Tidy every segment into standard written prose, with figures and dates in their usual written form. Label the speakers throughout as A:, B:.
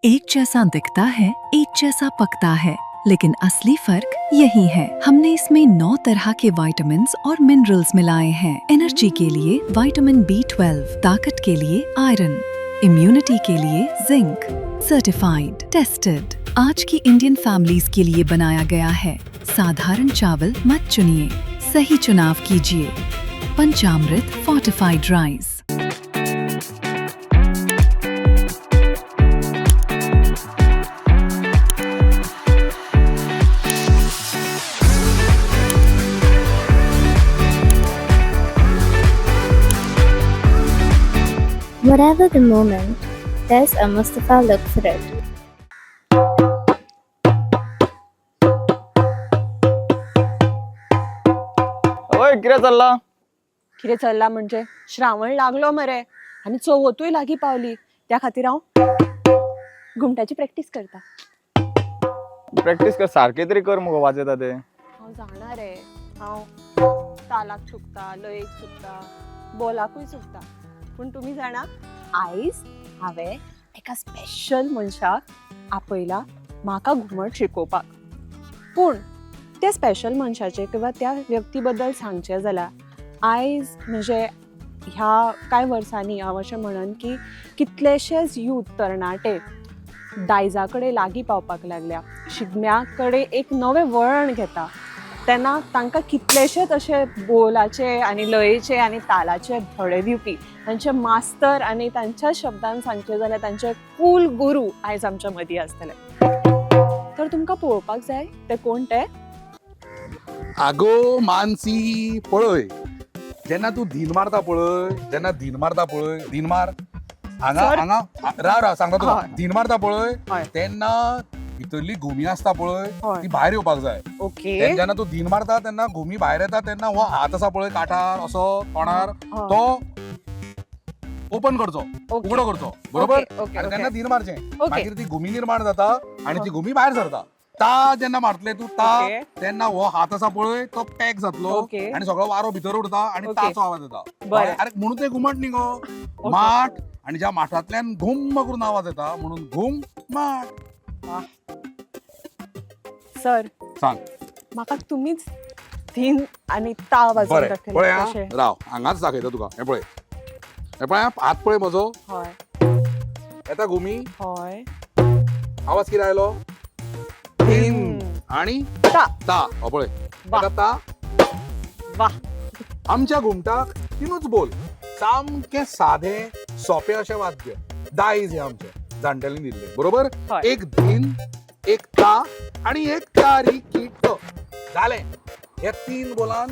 A: एक जैसा दिखता है, एक जैसा पकता है, लेकिन असली फर्क यही है। हमने इसमें 9 तरह के विटामिन्स और मिनरल्स मिलाए हैं। एनर्जी के लिए विटामिन B12, ताकत के लिए आयरन, इम्यूनिटी के लिए जिंक। सर्टिफाइड, टेस्टेड, आज की इंडियन फैमिलीज के लिए बनाया गया है। साधारण चावल मत चुनिए, सही चुनाव कीजिए। Panchamrit fortified rice.
B: Whatever the moment, there's a Mustafa look for it.
C: हय, कितें चल्लां?
D: कितें चल्लां म्हणजे श्रावण लागलो मरे आनी चवथूय लागीं पावली, त्या खातीर हांव घुमटाची प्रॅक्टीस करता.
C: प्रॅक्टीस कर, सारकें तरी कर मुगो, वाजयता तें.
D: हांव जाणा रे, हांव तालाक चुकता, लयेक चुकता, बोलाकूय चुकता, पूण तुमी जाणा आयज हांवें एका स्पेशल मनशाक आपयला म्हाका घुमट शिकोवपाक. पूण त्या स्पेशल मनशाचे किंवा त्या व्यक्ती बद्दल सांगचें जाल्यार आयज म्हणजे ह्या कांय वर्सांनी हांव अशें म्हणन की कितलेशेच यूथ तरणाटे दायजा कडेन लागीं पावपाक लागल्या, शिगम्या कडेन एक नवें वळण घेता तेन्ना तांकां कितलेशेच अशे बोलाचे आनी लयेचे आनी तालाचे धडे दिवपी तांचे मास्तर आनी तांच्या शब्दान सांगचें जाल्यार तांचे कूल गुरू आयज आमच्या मदीं आसतले. तर तुमकां पळोवपाक जाय ते कोण ते.
E: आगो मानसी, पळय, जेन्ना तूं धीन मारता पळय, जेन्ना धीन मारता पळय, धीन मार हांगा.
D: सर.
E: हांगा राव राव, सांगता तुका.
D: हय.
E: धीन मारता पळय,
D: हय.
E: तेन्ना भितरली घुमी आसता पळय,
D: हय.
E: ती भायर येवपाक जाय.
D: ओके.
E: जेन्ना तूं धीन मारता तेन्ना घुमी भायर येता, तेन्ना हो हात आसा पळय काठार असो तोंडार,
D: हय.
E: तो ओपन करचो,
D: ओके.
E: उगडो करचो, बरोबर?
D: ओके, ओके,
E: आनी
D: ओके.
E: तेन्ना धीन मारचें.
D: ओके.
E: मागीर ती घुमी निर्माण जाता आनी ती घुमी भायर सरता. ता जेन्ना मारतले तूं ता,
D: ओके.
E: तेन्ना हो हात आसा पळय तो पॅक जातलो
D: ओके.
E: आनी सगळो वारो भितर उरता आनी
D: ओके.
E: ताचो आवाज येता.
D: बरें.
E: अरे म्हणून ते घुमट न्ही गो, माठ. आनी ज्या माठांतल्यान घुम्म करून आवाज येता म्हणून घुम माठ.
D: सर.
E: सांग.
D: म्हाका तुमीच धीन आनी ता वाजोवन
E: बरें,
D: दाखयले
E: पळय आं,
D: कशें.
E: राव, हांगाच दाखयता तुका. हें पळय, हें पळय आं, हात पळय म्हजो.
D: हय.
E: येता घुमी.
D: हय.
E: आवाज कितें आयलो? धीन आणि
D: ता.
E: ता. हो पळय.
D: वा.
E: येता ता.
D: वा.
E: आमच्या घुमटाक तिनूच बोल, सामकें सादें सोंपें अशें वाद्य, दायज हें आमचें जाणटेल्यांनी दिल्लें, बरोबर?
D: हय.
E: एक धीन, एक ता आणि एक तारी की ट, जालें. ह्या तीन बोलान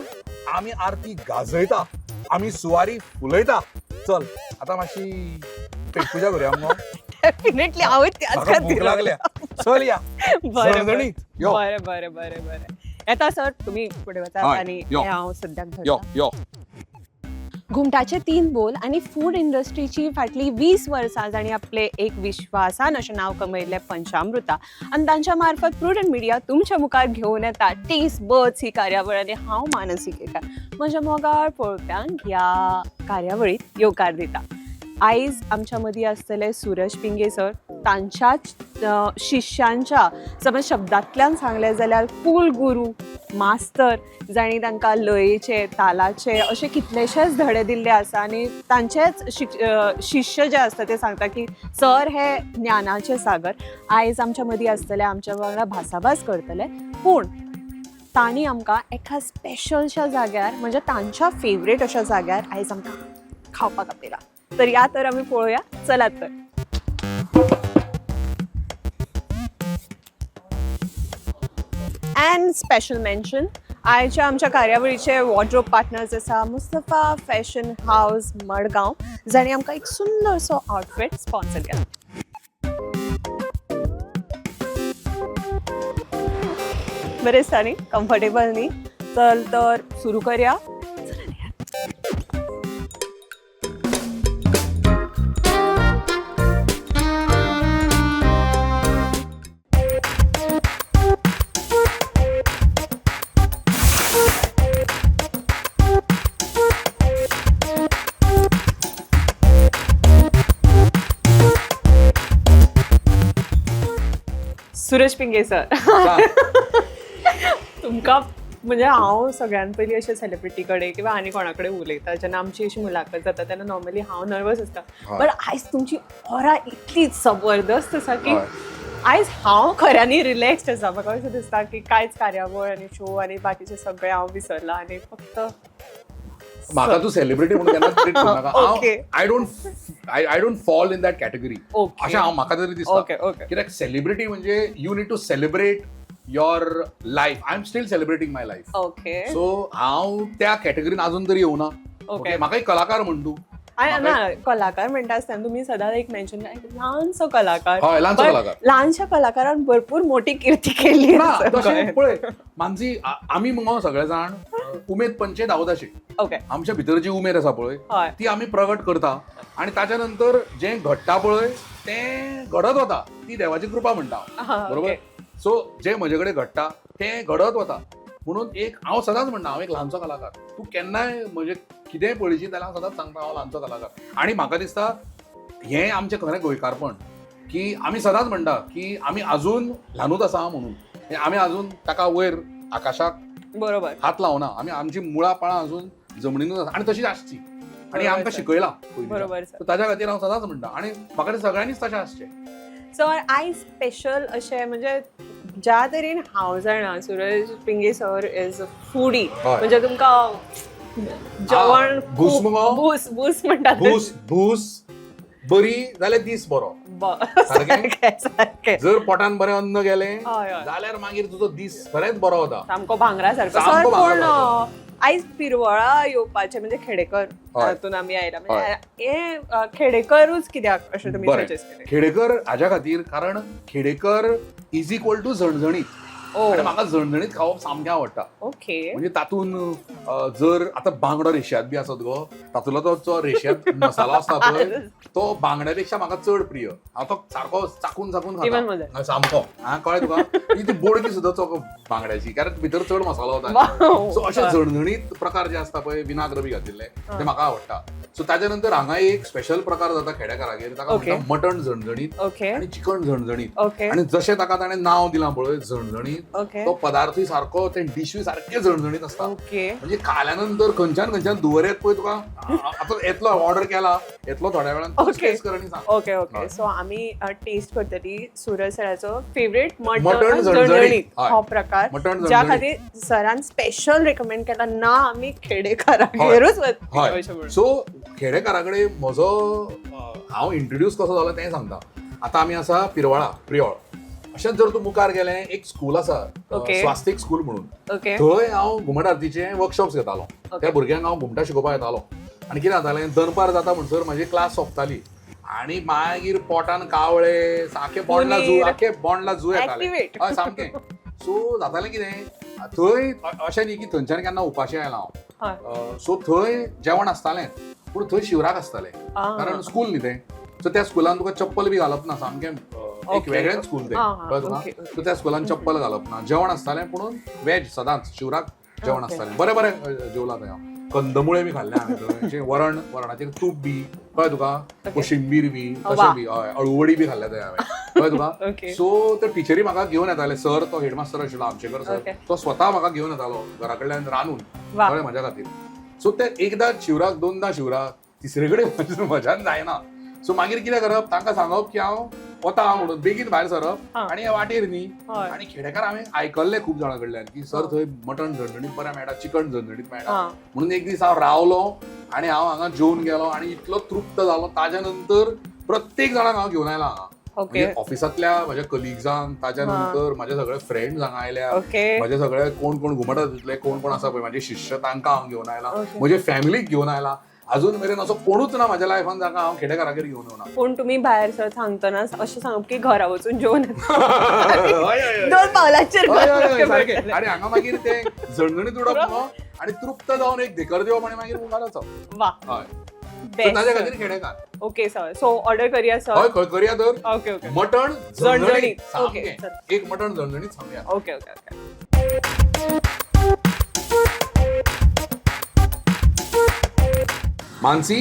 E: आमी आरती गाजयता, आमी सुवारी फुलयता. चल आतां मातशी पेटपुजा करुया मगो.
D: डेफिनेटली, हांवूय त्याच
E: म्हाका भूक
D: खातीर.
E: लागल्या, चल या.
D: बरें, बरें.
E: झणझणीत यो.
D: बरें बरें बरें बरें, येता सर, तुमी फुडें वचात.
E: हय,
D: आनी
E: यो.
D: हें हांव सद्याक
E: यो
D: धरता.
E: यो.
D: घुमटाचे तीन बोल आनी फूड इंडस्ट्रीची फाटलीं 20 वर्सां जांणी आपले एक विश्वासान अशें नांव कमयल्लें पंचामृता आनी तांच्या मार्फत प्रुडंट मिडिया तुमच्या मुखार घेवन येता टेस्ट बर्ड्स ही कार्यावळ. आनी हांव मानसी केकार म्हज्या मोगाळ पळोवप्यांक ह्या कार्यावळीत येवकार दिता. आयज आमच्या मदीं आसतले सूरज पिंगे सर. तांच्याच शिश्यांच्या समज शब्दांतल्यान सांगलें जाल्यार कूल गुरू मास्तर, जांणी तांकां लयेचे तालाचे अशे कितलेशेच धडे दिल्ले आसा. आनी तांचेच शिश्य जे आसता ते सांगता की सर हे ज्ञानाचे सागर. आयज आमच्या मदीं आसतले, आमच्या वांगडा भासाभास करतले. पूण तांणी आमकां एका स्पेशलशा जाग्यार, म्हणजे तांच्या फेवरेट अशा जाग्यार आयज आमकां खावपाक आपयला. तर या तर आमी पळोवया, चलात तर. अँड स्पेशल मेन्शन, आयच्या आमच्या कार्यावळीचे वॉर्ड्रोब पार्टनर्स आसा मुस्तफा फॅशन हावस मडगांव, जांणी आमकां एक सुंदरसो आउटफीट स्पॉन्सर केला. बरें दिसता न्ही? कम्फर्टेबल न्ही? चल तर सुरू करया. सुरेश पिंगे सर,
E: सांग.
D: तुमकां म्हणजे हांव सगळ्यान पयलीं अशें सेलिब्रिटी कडेन किंवा आनी कोणा कडेन उलयता जेन्ना आमची अशी मुलाखत जाता तेन्ना नॉर्मली हांव नर्वस आसता,
E: हय.
D: बट आयज तुमची ऑरा इतली जबरदस्त आसा की
E: हय.
D: आयज हांव खऱ्यांनी रिलॅक्स्ड आसा. म्हाका अशें दिसता की कांयच कार्यावळ आनी शो आनी बाकीचें सगळें हांव विसरलां आनी फक्त
E: म्हाका तूं सेलिब्रिटी म्हणून केन्नाच ट्रीट करूं नाका.
D: Okay.
E: I don't fall in that category.
D: Okay.
E: अशें हांव म्हाका तरी दिसता.
D: ओके ओके
E: कित्याक सेलिब्रिटी म्हणजे you need to celebrate your life. I am still celebrating my life. So हांव त्या कॅटेगरीन अजून तरी येवना. ओके, म्हाका एक कलाकार म्हण तूं.
D: आणि ना, कलाकार म्हणटा आसतना तुमी सदांच एक मेन्शन, ल्हानसो कलाकार.
E: हय, ल्हानसो
D: But
E: कलाकार.
D: ल्हानशा कलाकारान भरपूर मोठी कीर्ती केली
E: ना,
D: आसा
E: तशें
D: गोंयांत.
E: पळय मानसी, आमी मुगो सगळे जाण उमेद पंचे दावदाशी. आमच्या भितर जी उमेद आसा पळय ती आमी प्रगट करता आनी ताच्या नंतर जें घडटा पळय तें घडत वता, ती देवाची कृपा म्हणटा हांव. बरोबर. सो जें म्हजे कडेन घडटा तें घडत वता म्हणून एक हांव सदांच म्हणटा हांव एक ल्हानसो कलाकार. तूं केन्नाय म्हजें कितेंय पळयशी जाल्यार हांव सदांच सांगता हांव ल्हानसो कलाकार. आनी म्हाका दिसता हें आमचें खरें गोंयकारपण की आमी सदांच म्हणटा की आमी अजून ल्हानूच आसा म्हणून, हे आमी अजून ताका वयर आकाशाक हात लावना, आमी आमची मुळां पाळां अजून जमनीनूच आसा आनी तशीच आसची आनी आमकां शिकयलां पयलींच्यान.
D: बरोबर सर.
E: सो ताच्या खातीर हांव सदांच म्हणटा आनी म्हाका ते सगळ्यांनीच तशें आसचें.
D: सो आयज स्पेशल अशें म्हणजे ज्या तरेन हांव जाणा Suraj Pinge sir is a foodie, म्हणजे तुमकां जेवण
E: भूस
D: खूब-
E: मुगो?
D: भूस भूस म्हणटात.
E: भूस भूस बरी जाल्यार दीस बरो. सारकें?
D: सारकें सारकें.
E: जर पोटान बरें अन्न गेलें
D: हय हय
E: जाल्यार मागीर तुजो दीस खरेंच बरो वता.
D: सामको भांगरा सारको सर.
E: सामको
D: पूण
E: भांगरा.
D: आयज पिरवळा येवपाचें म्हणजे खेडेकर हातून आमी आयला, म्हणजे हे खेडेकरूच कित्याक अशें तुमी
E: बरें.
D: सजेस्ट केलें?
E: खेडेकर हाज्या खातीर कारण खेडेकर is equal to झणझणीत आनी म्हाका झणझणीत खावप सामकें आवडटा. म्हणजे तातूंत जर आतां बांगडो रेशयात बी आसत गो, तातूंतलो तो जो रेशयात मसालो आसता पळय तो बांगड्या पेक्षा म्हाका चड प्रिय. हांव तो सारको चाकून चाकून
D: Even
E: खाता.
D: मजा.
E: हय, सामको. हा, कळ्ळें तुका, ती बोडकी सुद्दां चोख बांगड्याची, कारण भितर चड मसालो वता. सो अशे झणझणीत प्रकार जे आसता पळय विनाग्र बी घातिल्ले ते म्हाका आवडटा. सो ताच्या नंतर हांगा एक स्पेशल प्रकार जाता खेडेकारागेर, ताका म्हणटा मटण झणझणीत आनी चिकन झणझणीत. आनी जशें ताका ताणें नांव दिलां पळय झणझणीत, तो पदार्थूय सारको, ते डिशूय सारके झणझणीत आसता. म्हणजे खाल्या नंतर खंयच्यान खंयच्यान धुंवर येत पळय तुका. आतां येतलो, ऑर्डर केला, येतलो थोड्या वेळान. टेस्ट कर आनी सांग.
D: ओके ओके सो आमी टेस्ट करतली सूरज सराचो फेवरेट
E: मटण
D: मटण
E: झणझणीत.
D: झणझणीत हो प्रकार,
E: मटण
D: ज्या
E: झणझणीत.
D: खातीर सरान स्पेशल रेकमेंड केला ना आमी खेडेकारागेरूच वतली अशें म्हणून.
E: सो खेडेकारा कडेन म्हजो हांव इंट्रोड्यूस कसो जालो तें सांगता. आतां आमी आसा पिरवळा, प्रियोळ. अशेंच जर तूं मुखार गेलें एक स्कूल आसा, स्वास्तिक स्कूल म्हणून. थंय हांव घुमट आरतीचे वर्कशॉप्स घेतालो. त्या भुरग्यांक हांव घुमटां शिकोवपाक येतालो आनी कितें जातालें, दनपार जाता म्हणसर म्हजी क्लास सोंपताली आनी मागीर पोटान कावळे सामके बोंडला जू,
D: हुनीर.
E: आखे बोंडला जू येताले.
D: Activate.
E: हय सामकें. सो जातालें कितें थंय, अशें न्ही की थंयच्यान केन्ना उपाशी आयला हांव. सो थंय जेवण आसतालें पूण थंय शिवराक आसतालें, कारण स्कूल न्ही तें. सो त्या स्कुलान तुका चप्पल बी घालप ना, सामकें एक वेगळेंच स्कूल तें, कळ्ळें तुका. सो त्या स्कुलान चप्पल घालप ना, जेवण आसतालें पूण वेज, सदांच शिवराक जेवण आसतालें. बरें बरें जेवलां थंय हांव. कंदमुळे बी खाल्ले हांवें थंय, अशें वरण, वरणाचेर तूप बी, कळ्ळें तुका, कोशिंबीर बी तशें बी, हय, अळूवडी बी खाल्ल्या थंय हांवें, कळ्ळें तुका. सो ते टिचरी म्हाका घेवन येताले, सर तो हेडमास्टर आशिल्लो आमचेकर सर, तो स्वता म्हाका घेवन येतालो घरा कडल्यान रांदून, कळ्ळें, म्हज्या खातीर. सो ते एकदां शिवराक, दोनदां शिवराक, तिसरे कडेन म्हज्यान जायना. सो मागीर कितें करप, तांकां सांगप की हांव वता हांव म्हणून, बेगीन भायर सरप आनी वाटेर न्ही. आनी खेडेकार हांवें आयकल्लें खूब जाणां कडल्यान की सर थंय मटण झणझणीत बरें मेळटा, चिकन झणझणीत मेळटा म्हणून. एक दीस हांव रावलो आनी हांव हांगा जेवन गेलो आनी इतलो तृप्त जालो, ताज्या नंतर प्रत्येक जाणांक हांव घेवन आयला हांगा. म्हणजे ऑफिसांतल्या म्हज्या कलिग्जांक, ताज्या नंतर म्हजे सगळे फ्रेंड्स हांगा आयल्या, म्हजे सगळे कोण कोण घुमट आरतींतले कोण कोण आसा पळय म्हाजे शिश्य, तांकां हांव घेवन आयला, म्हजे फॅमिलीक घेवन आयला. अजून मेरेन असो कोणूच ना म्हज्या लायफान जाका हांव खेडेकारागेर घेवन येवना.
D: पूण तुमी भायर सर सांगतना अशें सांगप की घरा वचून जेवन
E: हय, हय, हय.
D: दोन पावलांचेर
E: हय, हय, हय,
D: घर
E: सारकें.
D: मेळटलें.
E: आनी हांगा मागीर ते झणझणीत उडप न्हू आनी तृप्त जावन एक धेकर दिवप आनी मागीर मुखार वचप.
D: वा.
E: हय. So ताज्या
D: बेस्ट.
E: खातीर Khedekar.
D: Okay sir, so order करूया
E: हय
D: सर?
E: खंय करया तर.
D: ओके ओके
E: मटण झणझणीत.
D: झणझणीत. ओके,
E: सामकें. एक मटण झणझणीत सांगया.
D: ओके ओके ओके
E: मानसी,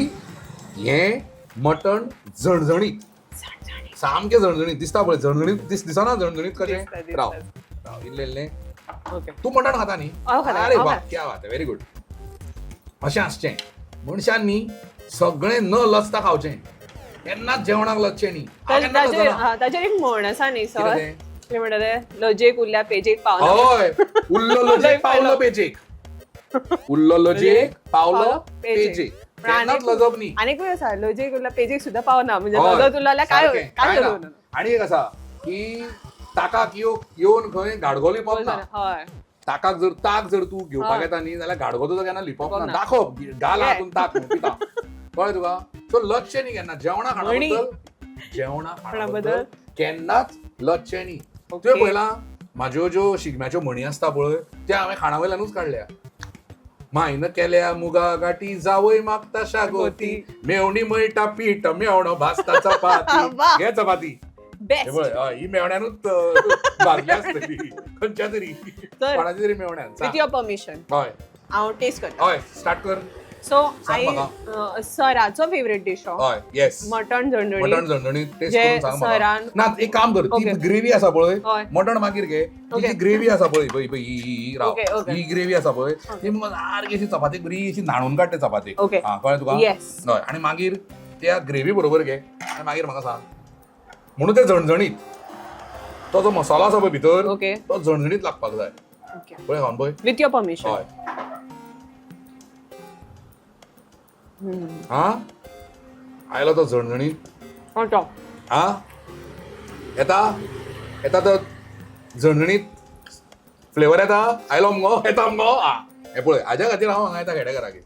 E: हें मटण झणझणीत.
D: झणझणीत.
E: सामकें झणझणीत दिसता पळय, झणझणीत दिसना झणझणीत कशें.
D: दिसता, दिसता.
E: राव राव, इल्लें इल्लें.
D: ओके.
E: तूं मटण खाता न्ही?
D: हांव खाता,
E: अरे
D: हांव
E: वा,
D: खाता.
E: क्या बात, व्हेरी गुड. अशें आसचें मनशान न्ही, सगळें न लजता खावचें, केन्नाच जेवणाक लजचें न्ही. हांव केन्ना
D: ताचेर
E: लजना.
D: हा, ताचेर एक म्हण आसा न्ही
E: कितें
D: सर?
E: तें?
D: कितें म्हणटा ते, लजेक उरल्या पेजेक पावना.
E: हय, उरलो लजेक पावलो पेजेक, उरलो लजेक पावलो पेजेक.
D: पण आनी
E: केन्नाच लजप न्ही.
D: आनीकूय आसा, लजेक उरल्या पेजेक सुद्दां पावना, म्हणजे
E: हय,
D: लजत उरलो जाल्यार काय
E: सारकें,
D: काय
E: काय ना.
D: करूं?
E: आनी एक आसा की ताकाक येवन खंय गाडगो लिपप ना. ताकाक जर ताक जर तूं घेवपाक येता न्ही जाल्यार गाडगो तुजो केन्ना लिपप ना.
D: ना.
E: दाखोवप गाल
D: Yeah.
E: हातून ताक म्हणून पिता, कळ्ळें तुका? सो लजचें न्ही केन्ना जेवणा खाणा बद्दल, जेवणा खाणा बद्दल केन्नाच लजचें न्ही. तुवें पळयलां म्हाज्यो ज्यो शिगम्याच्यो म्हणी आसता पळय, त्या हांवें खाणा वयल्यानूच काडल्या. मायन केल्या मुगा गाठी, जावय मागता शागोती, मेवणी मळटा पीठ, मेवणो भाजता चपाती.
D: वा.
E: घे चपाती. हे
D: बेस्ट.
E: पळय, हय, ही मेवण्यानूच भाजली आसतली खंयच्या तरी,
D: तर
E: कोणाच्या तरी मेवण्यान.
D: विथ your permission
E: हय.
D: हांव टेस्ट करता.
E: हय, स्टार्ट कर.
D: सो
E: सांग
D: आई
E: म्हाका.
D: सराचो फेवरेट डिश हो
E: हय, येस,
D: मटण झणझणीत.
E: मटण झणझणीत टेस्ट
D: जे
E: करून सांग म्हाका.
D: सरान
E: ना, एक काम कर, ती
D: Okay.
E: Gravy आसा पळय,
D: हय.
E: मटण मागीर घे. ती
D: Okay.
E: जी ग्रेवी आसा पळय, पळय पळय, ही ही ही राव.
D: Okay, okay.
E: ही ग्रेवी आसा पळय, ती मुगो सारकी अशी चपातीक बरी अशी न्हाणून काडटे चपातीक.
D: Okay.
E: हा, कळ्ळें तुका?
D: Yes.
E: हय, आनी मागीर त्या ग्रेवी बरोबर घे आनी मागीर म्हाका सांग. म्हणून ते झणझणीत, तो जो मसालो आसा पळय भितर,
D: Okay.
E: तो झणझणीत लागपाक जाय.
D: ओके.
E: पळय, खावन पळय.
D: With your permission.
E: हय. हा, आयलो तो झणझणीत?
D: टॉप.
E: हा, येता येता तो झणझणीत फ्लेवर येता, आयलो मुगो, येता मुगो. आ, हें पळय, हाज्या खातीर हांव हांगा येता खेडेकारागेर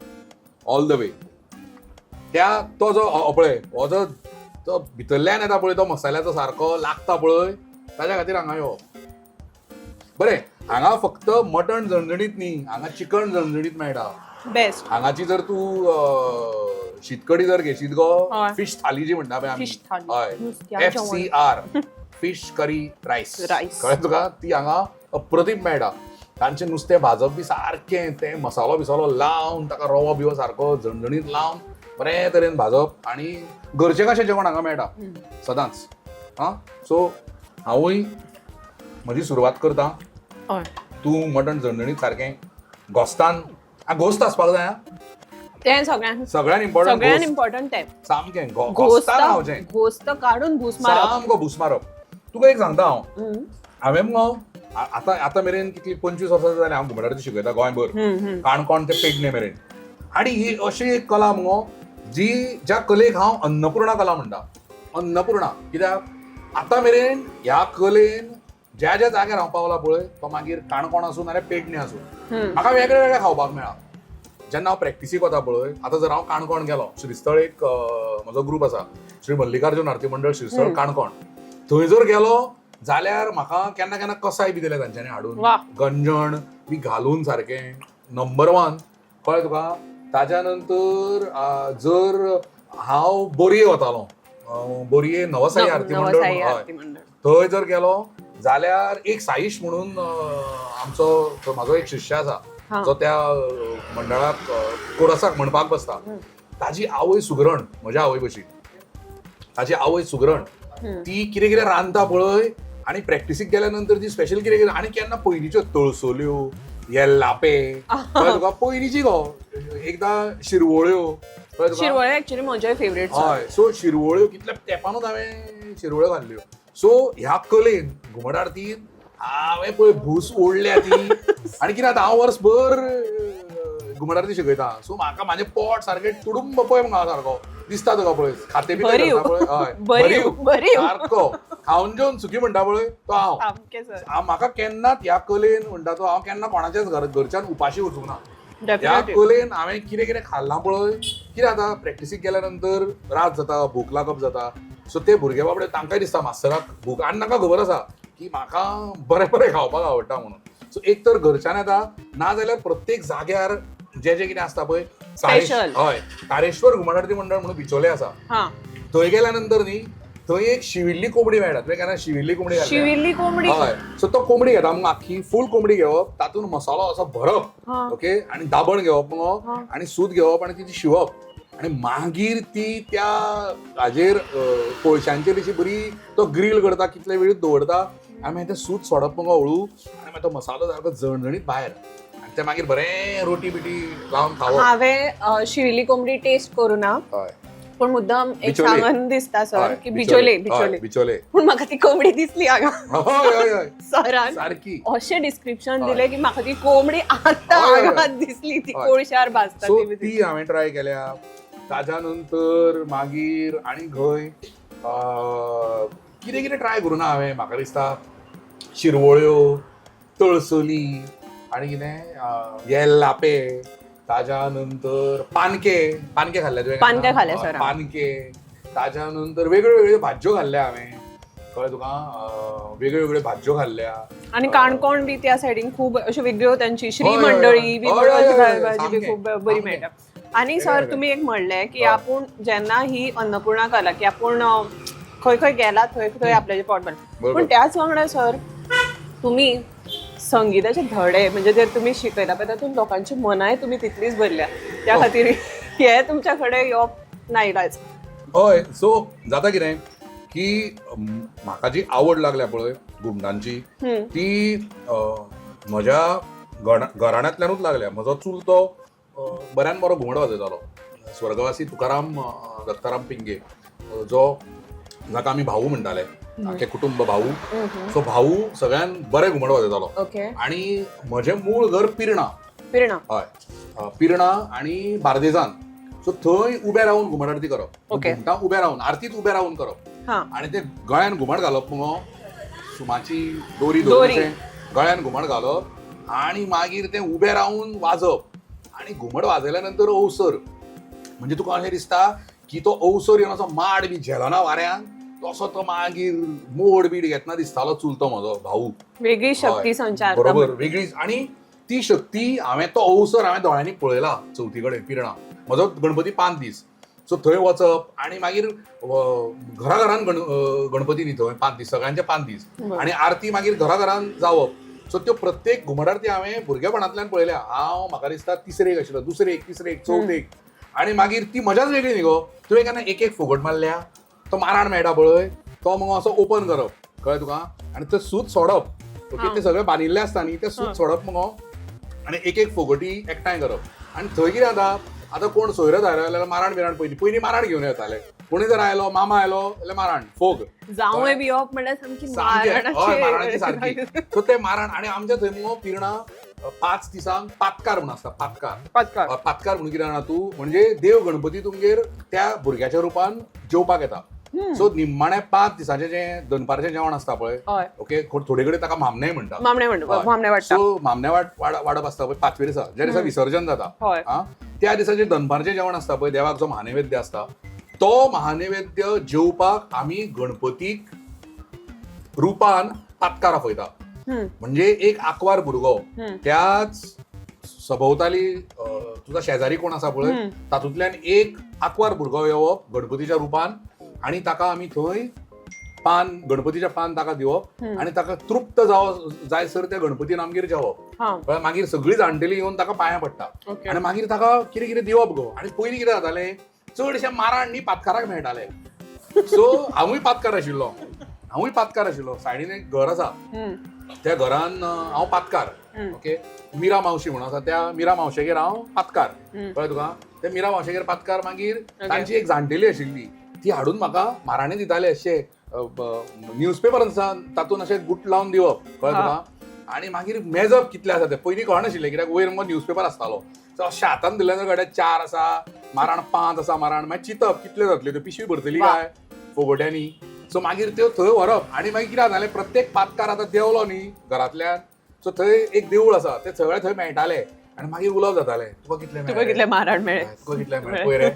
E: ऑल the way. त्या तो जो पळय, हो जो तो भितरल्यान येता पळय, तो मसाल्याचो सारको लागता पळय, ताज्या खातीर हांगा यो. बरें, हांगा फक्त मटण झणझणीत न्ही, हांगा चिकन झणझणीत मेळटा.
D: बेस्ट.
E: हांगाची जर तूं शीतकडी जर घेशीत गो,
D: हय.
E: फिश थाली जी म्हणटा पळय आमी.
D: फिश थाली.
E: हय.
D: नुस्त्याचें
E: F C R, fish curry rice.
D: Rice.
E: कळ्ळें तुका? ती हांगा अप्रतीम मेळटा. तांचें नुस्तें भाजप बी सारकें, तें मसालो बिसालो लावन, ताका रवो बिवो सारको झणझणीत लावन बरे तरेन भाजप, आनी घरचें कशें जेवण हांगा मेळटा सदांच. आं, सो हांवूय म्हजी सुरवात करता.
D: हय.
E: तूं मटण झणझणीत सारकें घोस्तान, आं, घोस्त आसपाक जाय आं.
D: तें सगळ्यांत
E: सगळ्यात इम्पॉर्टंट.
D: सगळ्यांत इम्पॉर्टंट तें.
E: सामकें
D: घोस्त
E: घोस्तान खावचें.
D: घोस्त काडून भूस मारप.
E: सामको भूस मारप. तुका एक सांगता हांव,
D: हम्म.
E: हांवें मुगो आतां आतां मेरेन कितली 25 वर्सां जालीं हांव घुमटाची शिकयता गोंयभर,
D: हम्म, हम्म.
E: काणकोण ते पेडणे मेरेन. आनी ही अशी एक कला मुगो जी, ज्या कलेक हांव अन्नपूर्णा कला म्हणटा. अन्नपूर्णा कित्याक, आतां मेरेन ह्या कलेन ज्या ज्या जाग्यार हांव पावला पळय, तो मागीर काणकोण आसूं नाल्यार पेडणे आसूं,
D: हम्म.
E: म्हाका वेगळे वेगळे खावपाक मेळ्ळा. जेन्ना हांव प्रॅक्टिसीक वता पळय, आतां जर हांव काणकोण गेलो, श्रीस्थळ एक म्हजो ग्रूप आसा, श्री मल्लिकार्जुन आरती मंडळ श्रीस्थळ काणकोण, थंय जर गेलो जाल्यार म्हाका केन्ना केन्ना कसाय बी दिले तांच्यांनी हाडून,
D: वा.
E: गंजण बी घालून सारकें नंबर वन, कळ्ळें तुका? ताज्या नंतर जर हांव बोरये वतालो, बोरये नवसाई आरती मंडळ
D: नवसाई
E: म्हणून, हय.
D: आरती मंडळ.
E: थंय जर गेलो जाल्यार एक साईश म्हणून आमचो तो म्हाजो एक शिष्य आसा,
D: हा.
E: जो त्या मंडळाक कोरसाक म्हणपाक बसता. ताजी आवय सुगरण, म्हज्या आवय भशेन ताजी आवय सुगरण, ती कितें कितें रांदता पळय, आनी प्रॅक्टिसीक गेल्या नंतर ती स्पेशल कितें कितें, आनी केन्ना पयलींच्यो तळसोल्यो, येल्लापे, कळ्ळें तुका, पयलींची गो, एकदां शिरवळ्यो, कळ्ळें तुका?
D: शिरवळे ऍक्च्युली म्हजे फेवरेट.
E: हय, सो शिरवळ्यो कितल्या तेंपानूच हांवें शिरवळ्यो घाल्ल्यो. सो ह्या कलेन घुमट आरतीन हांवें पळय भूस ओडल्या ती. आनी कितें आतां हांव वर्सभर घुमट आरती शिकयता, सो म्हाका म्हाजें पोट सारकें तुडुंब पळय म्हाका सारको दिसता तुका पळय, खातें पितें
D: भरीव.
E: करता पळय, हय,
D: भरीव, भरीव.
E: सारको खावन जेवन सुखी म्हणटा पळय तो हांव.
D: सामकें सर.
E: म्हाका केन्नाच ह्या कलेन म्हणटा तो हांव केन्ना कोणाच्याच घरच्यान उपाशी वचूंक ना. ह्या
D: डेफिनेटली.
E: कलेन हांवें कितें कितें खाल्लां पळय, कितें आतां प्रॅक्टिसीक गेल्या नंतर रात जाता, भूक लागप जाता, सो ते भुरगे बाबडे तांकांय दिसता मास्तराक भूक, आनी तांकां खबर आसा की म्हाका बरें बरें खावपाक आवडटा म्हणून. सो एक तर घरच्यान येता, ना जाल्यार प्रत्येक जाग्यार जे जे कितें आसता पळय.
D: Special.
E: हय, तारेश्वर घुमट आरती मंडळ म्हणून बिचोले आसा,
D: हा.
E: थंय गेल्या नंतर न्ही थंय एक शिविल्ली कोंबडी मेळटा. तुवें केन्ना शिविल्ली कोंबडी खाल्ल्या?
D: शिविल्ली कोंबडी.
E: हय, सो तो कोंबडी घेता मग, आख्खी फूल कोंबडी घेवप, तातूंत मसालो असो भरप,
D: हा.
E: ओके, आनी दाबण घेवप मुगो,
D: हा.
E: आनी सूत घेवप आनी तिची शिवप, आनी मागीर ती त्या हाजेर कोळशांचेर अशी बरी तो ग्रील करता, कितले वेळ दवरता आनी मागीर तें सूत सोडप मुगो हळू, आनी मागीर तो मसालो सारको झणझणीत भायर, आनी ते मागीर बरें रोटी बिटी लावन खावप.
D: हांवें शिरिली कोंबडी टेस्ट करूं ना,
E: हय.
D: पूण मुद्दम एक
E: बिचोले.
D: सांगन दिसता सर
E: हय,
D: की बिचोले.
E: हय,
D: बिचोले.
E: बिचोले.
D: पूण म्हाका ती कोंबडी दिसली हांगा.
E: हय हय हय.
D: सरान
E: सारकी.
D: अशें डिस्क्रिप्शन
E: हय.
D: दिलें की म्हाका ती कोंबडी आतां
E: हय, हय.
D: हांगा दिसली, ती
E: हय.
D: कोळशार भाजता
E: सो
D: ती बी.
E: ती हांवें ट्राय केल्या. ताज्या नंतर मागीर आनी खंय कितें कितें ट्राय करूं ना हांवें. म्हाका दिसता शिरवळ्यो, तळसली, आनी कितें येल्लापे, ताज्या नंतर पानके. पानके खाल्ले तुवें?
D: पानके खाल्ले,
E: हय,
D: सर, हांवें.
E: पानके. ताज्या नंतर वेगळ्यो वेगळ्यो भाज्यो खाल्ल्या हांवें, कळ्ळें तुका? वेगळ्यो वेगळ्यो भाज्यो खाल्ल्या.
D: आणि काणकोण बी त्या सायडीन खूब अश्यो वेगळ्यो त्यांची श्री
E: हय, हय,
D: मंडळी बी
E: हय,
D: म्हणून
E: हय,
D: अशी
E: हय,
D: भाजी बी
E: सामकें,
D: खूब बरी
E: सामकें.
D: मेळटा. आणि सर,
E: वेगळें.
D: तुम्ही एक म्हणलें की
E: हय.
D: आपूण जेन्ना ही अन्नपूर्णा कला की आपूण खंय खंय गेला थंय थंय आपल्याचें पोट भरलें.
E: बरोबर.
D: पूण त्याच वांगडा सर, तुम्ही संगीताचे धडे म्हणजे जे तुम्ही शिकयता पळय तातूंत लोकांची मनाय तुमी तितलीच भरल्या, त्या
E: हो.
D: खातीर हे तुमच्या कडेन येवप नाइलाज.
E: हय, सो जाता कितें की म्हाका जी आवड लागल्या पळय घुमटांची, ती म्हज्या घराण्यांतल्यानूच लागल्या. म्हजो चुलतो बऱ्यान बरो घुमट वाजयतालो, स्वर्गवासी तुकाराम दत्ताराम पिंगे, जो जाका आमी भाऊ म्हणटाले, आख्खें कुटुंब भाऊ. सो भाऊ सगळ्यान बरें घुमट वाजयतालो. आनी म्हजें मूळ घर पिर्णा.
D: पिर्णा.
E: हय, पिर्णा आनी बार्देजान. सो थंय उबे रावन घुमट आरती करप. घुमटां उबे रावन, आरतीच उबे रावन करप. आनी ते गळ्यान घुमट घालप मुगो, सुमाची दोरी धरून
D: दोरी.
E: अशें गळ्यान घुमट घालप आनी मागीर तें उबें रावन वाजप. आनी घुमट वाजयल्या नंतर अवसर म्हणजे तुका अशें दिसता की तो अवसर येवन असो माड बी झेलना वाऱ्यान, तसो तो मागीर मोड बीड घेतना दिसतालो चुलतो म्हजो भाऊ.
D: वेगळी शक्ती
E: हय,
D: संचार.
E: बरोबर, वेगळीच. आणि ती शक्ती हांवें, तो अवसर हांवें दोळ्यांनी पळयला चवथी कडेन पिर्णा. म्हजो गणपती 5 दीस, सो थंय वचप आनी मागीर घरा घरान गणपती न्ही थंय 5 दीस, सगळ्यांचे 5 दीस, आनी आरती मागीर घरा घरान जावप. सो त्यो प्रत्येक घुमट आरती हांवें भुरगेपणांतल्यान पळयल्या. हांव म्हाका दिसता तिसरेक आशिल्लो, दुसरेक, तिसरेक, चवथेक, आनी मागीर ती मजाच वेगळी न्ही गो. तुवें केन्ना एक एक फुगट मारल्या? तो माराण मेळटा पळय, तो मगो असो ओपन करप, कळ्ळें तुका? आनी तें सूत सोडप, ओके, ते सगळें बांदिल्लें आसता न्ही, तें सूत सोडप मगो आनी एक एक फोगटी एकठांय करप. आनी थंय कितें जाता, आतां कोण सोयरो धायरो आयलो जाल्यार माराण बिराण पयलीं पयलीं माराण घेवन येताले. कोणी जर आयलो, मामा आयलो जाल्यार माराण फोग.
D: जावंय बी येवप म्हणल्यार सामकी
E: सामकें, हय, माराणाची
D: मारणाची
E: सारकी. सो ते माराण. आनी आमच्या थंय मुगो पिर्णा 5 दिसांक पातकार म्हणून आसता, पातकार.
D: पातकार.
E: पातकार म्हणून कितें जाणा तूं? म्हणजे देव गणपती तुमगेर त्या भुरग्याच्या रुपान जेवपाक येता. सो निम्माणे 5 दिसांचें जें दनपारचें जेवण आसता पळय, ओके, थोडे कडेन ताका मामणेय म्हणटा.
D: मामणे म्हणटा,
E: हय.
D: मामणे वाडटा.
E: सो मामणे वाडप आसता पळय 5वे दिसा, ज्या दिसा विसर्जन जाता, त्या दिसा जें दनपारचें जेवण आसता पळय, देवाक जो महानैवेद्य आसता, तो महानैवेद्य जेवपाक आमी गणपतीक रुपान पातकार आपयता. म्हणजे एक आंकवार भुरगो त्याच सभोवताली तुजा शेजारी कोण आसा पळय, तातूंतल्यान एक आंकवार भुरगो येवप गणपतीच्या रुपान, आनी ताका आमी थंय पान, गणपतीचें पान ताका दिवप आनी ताका तृप्त जायसर त्या गणपतीन आमगेर जेवप. कळ्ळें? मागीर सगळीं जाणटेलीं येवन ताका पांयां पडटा आनी मागीर ताका कितें कितें दिवप गो. आनी पयलीं कितें जातालें, चडशें माराण न्ही पातकाराक मेळटालें. सो हांवूय पातकार आशिल्लो, हांवूय पातकार आशिल्लो. सायडीन एक घर आसा, त्या घरान हांव पातकार. ओके, मिरा मावशी म्हणून आसा, त्या मिरा मावशेगेर हांव पातकार, कळ्ळें तुका? त्या मिरा मावशेगेर पातकार. मागीर तांची एक जाणटेली आशिल्ली, ती हाडून म्हाका माराणे दिताले, अशे न्यूजपेपर आसा तातूंत अशें गुट लावन दिवप, कळ्ळें तुका? आनी मागीर मेजप कितलें आसा तें पयलीं कळनाशिल्लें, कित्याक वयर मुगो न्यूजपेपर आसतालो. सो अशें हातान दिलें जाल्यार कळटा 4 आसा माराण, 5 आसा माराण. मागीर चिंतप कितले जातले, त्यो पिशवी भरतली काय फोगोट्यांनी. सो मागीर त्यो थंय व्हरप. आनी मागीर कितें जालें, प्रत्येक पातकार आतां देंवलो न्ही घरांतल्यान, सो थंय एक देवूळ आसा, ते सगळे थंय मेळटाले आनी मागीर उलोवप जातालें, तुका कितले
D: तुका कितले माराण मेळ्ळे,
E: तुका कितले मेळ्ळे, पळय रे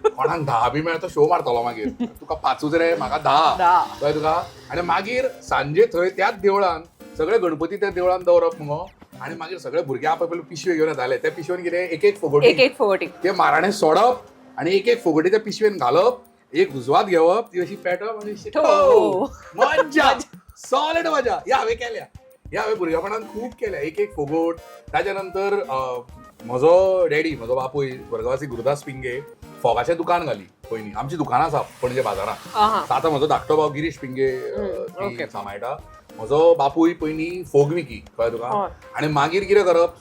E: कोणाक 10 बी मेळ्ळे तो शो मारतलो, मागीर तुका 5 रे, म्हाका 10, कळ्ळें तुका? आनी मागीर सांजे थंय त्याच देवळान सगळे गणपती त्या देवळान दवरप मुगो. आनी मागीर सगळे भुरगे आप आपले पिशवे घेवन येताले, त्या पिशवेन कितें एक एक फोगोटी,
D: एक एक फोगोटी,
E: ते माराणे सोडप आनी एक एक फोगोटी त्या पिशवेन घालप, एक उजवात घेवप, ती अशी पेटप आनी मज्जा, सॉलिड मजा. ह्या हांवें केल्या, ह्या हांवें भुरगेपणान खूब केल्या, एक एक फोगोट. ताच्या नंतर म्हजो डॅडी, म्हजो बापूय स्वर्गवासी गुरुदास पिंगे, फोगाचें दुकान घाली पयलीं. आमची दुकानां आसा पणजे बाजारांत.
D: आहा.
E: आतां म्हजो धाकटो भाव गिरीश पिंगे ती सांबाळटा. म्हजो बापूय पयलीं फोग विकी, कळ्ळें तुका? आनी मागीर कितें करप,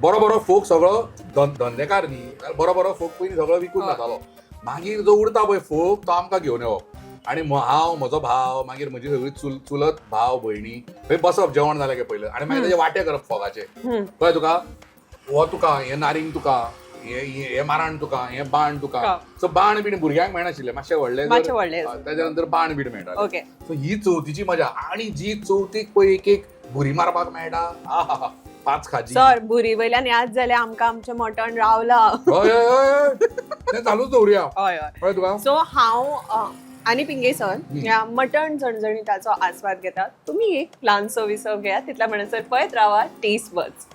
E: बरो बरो फोग सगळो धंदेकार न्ही, बरो बरो फोग पयलीं सगळो विकून जातालो. मागीर जो उरता पळय फोग तो आमकां घेवन येवप आनी हांव, म्हजो भाव, मागीर म्हजी सगळी चुलत भाव भयणी थंय बसप जेवण जालें काय पयलें आनी मागीर तेजे वांटे करप फोगाचे. कळ्ळें तुका? हो तुका हें नारींग, तुका हें हें माराण, तुका हें बाण तुका. सो बाण बीण भुरग्यांक मेळनाशिल्लें, मातशे व्हडले
D: मातशे व्हडले.
E: ताच्या नंतर बाण बीण मेळटाले. सो ही चवथीची मजा आनी जी चवथीक पळय एक एक भुरी मारपाक मेळटा, आहा, पांच खाजी.
D: सर, भुरी वयल्यान याद जालें आमकां, आमचें मटण रावला.
E: हय हय हय, तें चालूच दवरुया.
D: हय हय.
E: कळ्ळें तुका?
D: सो हांव आनी पिंगे सर ह्या मटण झणझणीताचो आस्वाद घेतात. तुमी एक ल्हानसो विसव घेयात, तितल्या म्हणसर पळयत रावा टेस्ट बड्स.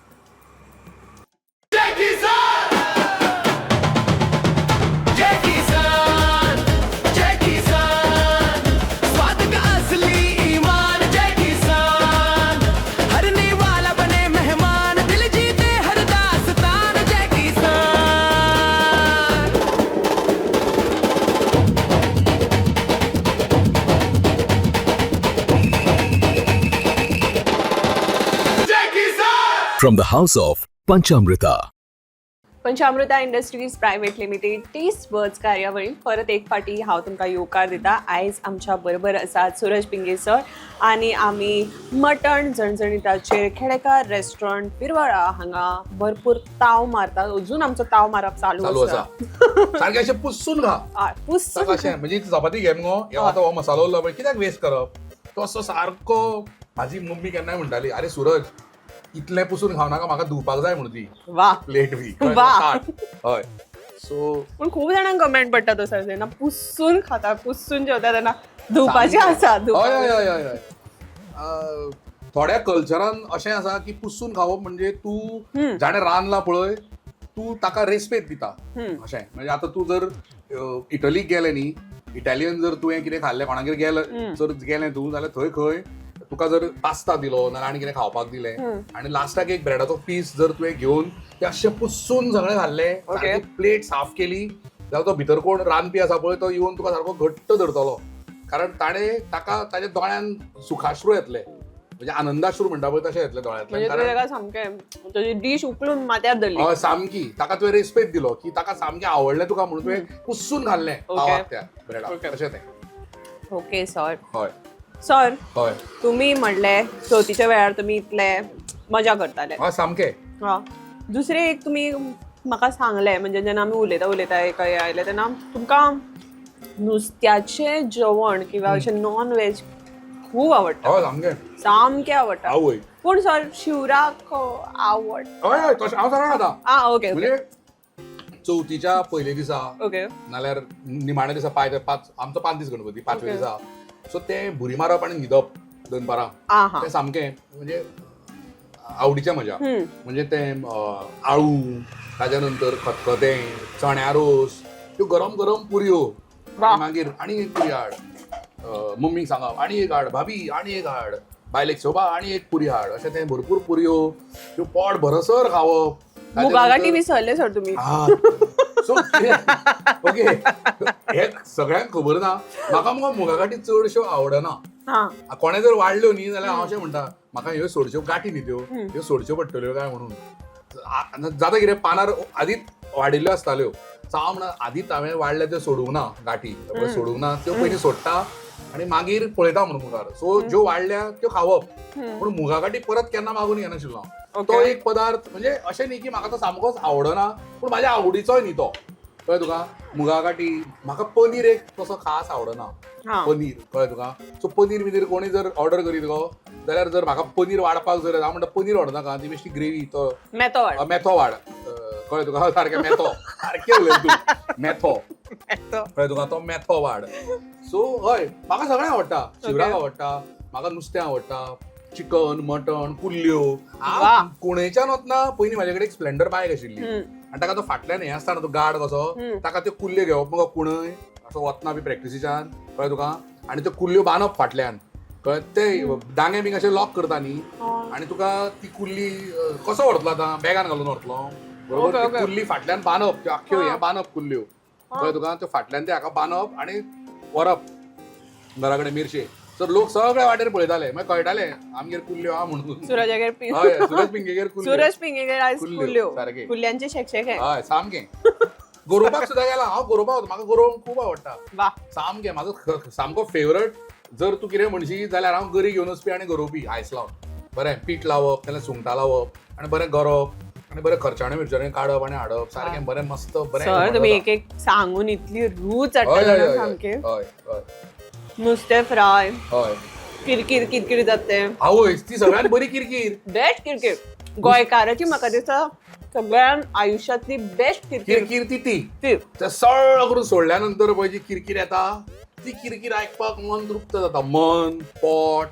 F: स्वाद का असली ईमान जय किसान, हर वाला बने मेहमान, दिल जीते हर दास्तान जय किसान.
G: From the house of Panchamrita.
D: Panchamruta industries private limited taste buds कार्यावळीन परत एक फाटी हांव तुमकां येवकार दिता. आयज आमच्या बरोबर आसात सुरज पिंगे सर आनी आमी मटण झणझणीताचेर खेडेकार रेस्टॉरंट पिरवाळा हांगा भरपूर ताव मारतात. अजून आमचो ताव मारप चालू
E: चालू आसा. सारकें अशें पुसून खा.
D: पुसून.
E: अशें म्हणजे चपाती घे मुगो, हे आतां हो मसालो उरला पळय, कित्याक वेस्ट करप? तो असो सारको म्हाजी मम्मी केन्नाय म्हणटाली, आरे सुरज, इतलें पुसून खावं नाका, म्हाका धुवपाक जाय म्हणून ती प्लेट बी. हय, सो
D: पूण खूब जाणांक कमेंट पडटा तो सर, जेन्ना पुसून खाता, पुसून जेवता तेन्ना धुवपाचें आसा.
E: हय हय हय हय हय. थोड्या कल्चरान अशें आसा की पुसून खावप म्हणजे तूं जाणें रांदलां पळय तूं ताका रेस्पेद दिता अशें. म्हणजे आतां तूं जर इटलीक गेलें न्ही, इटालियन जर तुवें कितें खाल्लें, कोणागेर गेलें जर गेलें तूं जाल्यार थंय खंय तुका जर पास्ता दिलो नाल्यार आनी कितें खावपाक दिलें आनी लास्टाक एक ब्रेडाचो पीस जर तुवें घेवन तें अशें पुसून सगळें खाल्लें, प्लेट साफ केली जाल्यार तो भितर कोण रांदपी आसा पळय तो येवन तुका सारको घट्ट धरतलो, कारण ताणें ताका ताच्या दोळ्यान सुखाश्रू येतले, म्हणजे आनंदाश्रू म्हणटा पळय तशें येतले
D: म्हणजे
E: दोळ्यांतल्यान.
D: तुवें ताका सामकें तुजी डीश उखलून माथ्यार धरली.
E: हय, सामकी ताका तुवें रेस्पेद दिलो की ताका सामकें आवडलें तुका म्हणून तुवें पुसून घाल्लें पावाक त्या ब्रेडाक, तशें तें.
D: Okay sir.
E: हय.
D: सर,
E: हय.
D: तुमी म्हणले चवथीच्या वेळार तुमी इतले मजा करताले.
E: हय, सामकें.
D: हा, दुसरें एक तुमी म्हाका सांगलें, म्हणजे जेन्ना आमी उलयता उलयता एक हें आयलें तेन्ना तुमकां नुस्त्याचें जेवण किंवा अशें नॉन व्हेज खूब आवडटा.
E: हय, सामकें.
D: सामकें आवडटा.
E: आवय.
D: पूण सर, शिवराक आवड
E: हय हय, तशें हांव सगळें खाता.
D: आ ओके.
E: म्हणजे चवथीच्या पयले दिसा नाल्यार निमाण्या दिसा, पांय पांच, आमचो 5 दीस गणपती, पांचव्या दिसा, सो तें भुरी मारप आनी न्हिदप दनपारां, तें सामकें म्हणजे आवडीचें म्हज्या. म्हणजे तें आळू, ताच्या नंतर खतखतें, चण्या रोस, त्यो गरम गरम पुरयो, मागीर आनी एक पुरी हाड, मम्मीक सांगप आनी एक हाड, भाभी आनी एक हाड, बायलेक शोभा आनी एक पुरी हाड, अशें तें भरपूर पुरयो त्यो पोट भरसर खावप.
D: मुगागाठी विसरले सर तुमी.
E: सो ओके, हे सगळ्यांक खबर ना, म्हाका मुगो मुगागाठी चडश्यो आवडना. कोणें जर वाडल्यो न्ही जाल्यार हांव अशें म्हणटा, म्हाका ह्यो सोडच्यो गाठी न्ही त्यो, ह्यो सोडच्यो पडटल्यो काय म्हणून. जाता कितें, पानार आदींच वाडिल्ल्यो आसताल्यो, सो हांव म्हणा आदींच हांवें वाडल्या त्यो सोडूंक ना, गाठी सोडूंक ना, त्यो पयलीं सोडटा आनी मागीर पळयता म्हणून मुखार. सो ज्यो वाडल्या त्यो खावप, पूण मुगा गाठी परत केन्ना मागून घेनाशिल्लो हांव. तो एक पदार्थ म्हणजे अशें न्ही की म्हाका तो सामकोच आवडना, पूण म्हाज्या आवडीचोय न्ही तो, कळ्ळें तुका? मुगा गाठी, म्हाका पनीर एक तसो खास आवडना. पनीर, कळ्ळें तुका? सो पनीर बिनीर कोणी जर ऑर्डर करीत गो जाल्यार जर म्हाका पनीर वाडपाक जर, हांव म्हणटा पनीर ऑर्डर नाका, ती बेश्टी ग्रेवी तो
D: मेथो वाड.
E: मेथो वाड, कळ्ळें तुका? सारकें मेथो, सारकें उलयलें तूं, मेथो, कळ्ळें तुका? तो मेथो वाड. सो हय, म्हाका सगळें आवडटा, शिवराक आवडटा, म्हाका नुस्तें आवडटा, चिकन, मटण, कुल्ल्यो. हांव कुणेच्यान वतना पयलीं म्हाजे कडेन एक स्प्लेंडर बायक आशिल्ली आनी ताका तो फाटल्यान हें आसता ना, तो गार्ड कसो, ताका त्यो कुल्ल्यो घेवप मुगो कुणय असो वतना बी प्रॅक्टिसीच्यान, कळ्ळें तुका? आनी त्यो कुल्ल्यो बांदप फाटल्यान, कळ्ळें? ते दांगे बी कशे लॉक करता न्ही, आनी तुका ती कुल्ली कसो व्हरतलो आतां, बॅगान घालून व्हरतलो, बरोबर? कुल्ली फाटल्यान बांदप, त्यो आख्ख्यो हें बांदप कुल्ल्यो. कळ्ळें तुका? ते फाटल्यान ते हाका बांदप आनी व्हरप घरा कडेन मिरशे. सो लोक सगळे वाटेर पळयताले, मागीर कळटाले आमगेर कुल्ल्यो आहा म्हणून.
D: सुरजागेर
E: हय, सुरज पिंगेगेर कुल्ल्यो.
D: सुरज पिंगेगेर आयज
E: कुल्ल्यो,
D: कुल्ल्यो.
E: सारकें.
D: कुल्ल्यांचे शेकशेक.
E: हय, सामकें. गोरोवपाक सुद्दां गेला हांव. गोरोवपाक वता, म्हाका गोरोवंक खूब आवडटा. सामकें म्हाजो सामको फेवरेट. जर तूं कितें म्हणशी जाल्यार हांव गरी घेवन वचपी आनी गरोवपी आयस लावन. बरें पीठ लावप, तेन्ना सुंगटां लावप आनी बरें गरोवप आनी बरें खर्चाणे मिरचाणे काडप आनी हाडप, सारकें बरें मस्त बरें.
D: सर, तुम्ही एक एक सांगून इतली रूच
E: हय
D: हाडटा
E: हय
D: ना
E: हय
D: सामकें.
E: हय हय.
D: नुस्तें फ्राय.
E: हय.
D: किरकिर किरकिर जाते.
E: आवय, ती सगळ्यात बरी किरकीर.
D: बेस्ट किरकिर गोंयकाराची, म्हाका दिसता सगळ्या आयुष्यातली बेस्ट किरकिर.
E: किरकीर ती ती
D: ती.
E: ते सळ करून सोडल्या नंतर पळय जी किरकीर येता, ती किरकीर आयकपाक मन तृप्त जाता. मन, पोट,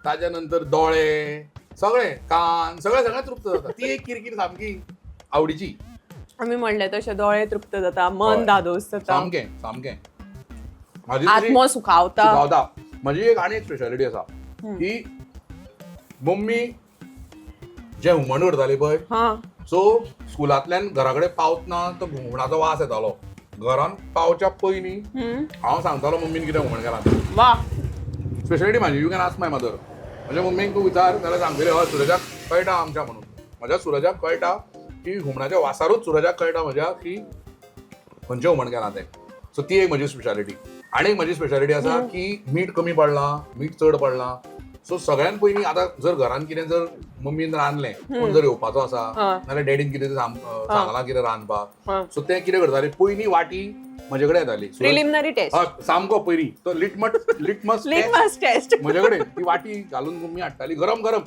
E: ताज्या नंतर दोळे, सगळे कान, सगळे सगळे तृप्त जाता. ती एक किरकीर सामकी आवडीची.
D: आमी म्हणले तशें दोळे तृप्त जाता, मन धादोस जाता.
E: सामकें सामकें. म्हाजी तशी-
D: आत्मो सुखावता.
E: सुखावता. म्हजी एक आनी एक स्पेशालिटी आसा की मम्मी जें हुमण करताली पळय, सो स्कुलांतल्यान घरा कडेन पावतना तो हुमणाचो वास येतालो. घरान पावच्या पयलीं हांव सांगतालो मम्मीन कितें हुमण केलां तें. स्पेशालिटी म्हाजी, you can ask my mother. म्हज्या मम्मीक तूं विचार जाल्यार सांगतली, हय सुरजाक कळटा आमच्या म्हणून. म्हज्या सुरजाक कळटा की हुमणाच्या वासारूच सुरजाक कळटा म्हज्या की खंयचें हुमण केलां तें. सो ती एक म्हजी स्पेशालिटी. आनी एक म्हजी स्पेशालिटी आसा की मीठ कमी पडलां, मीठ चड पडलां, सो सगळ्यान पयलीं आतां जर घरान कितें जर मम्मीन रांदलें, कोण जर येवपाचो आसा नाल्यार डॅडीन कितें सांगलां कितें रांदपाक, सो तें कितें करताले, पयलीं वाटी म्हजे कडेन येताली.
D: Preliminary test.
E: हय, सामको पयलीं तो लिटमट लिटमस
D: लिटमस टेस्ट.
E: म्हजे कडेन ती वाटी घालून मम्मी हाडटाली, गरम गरम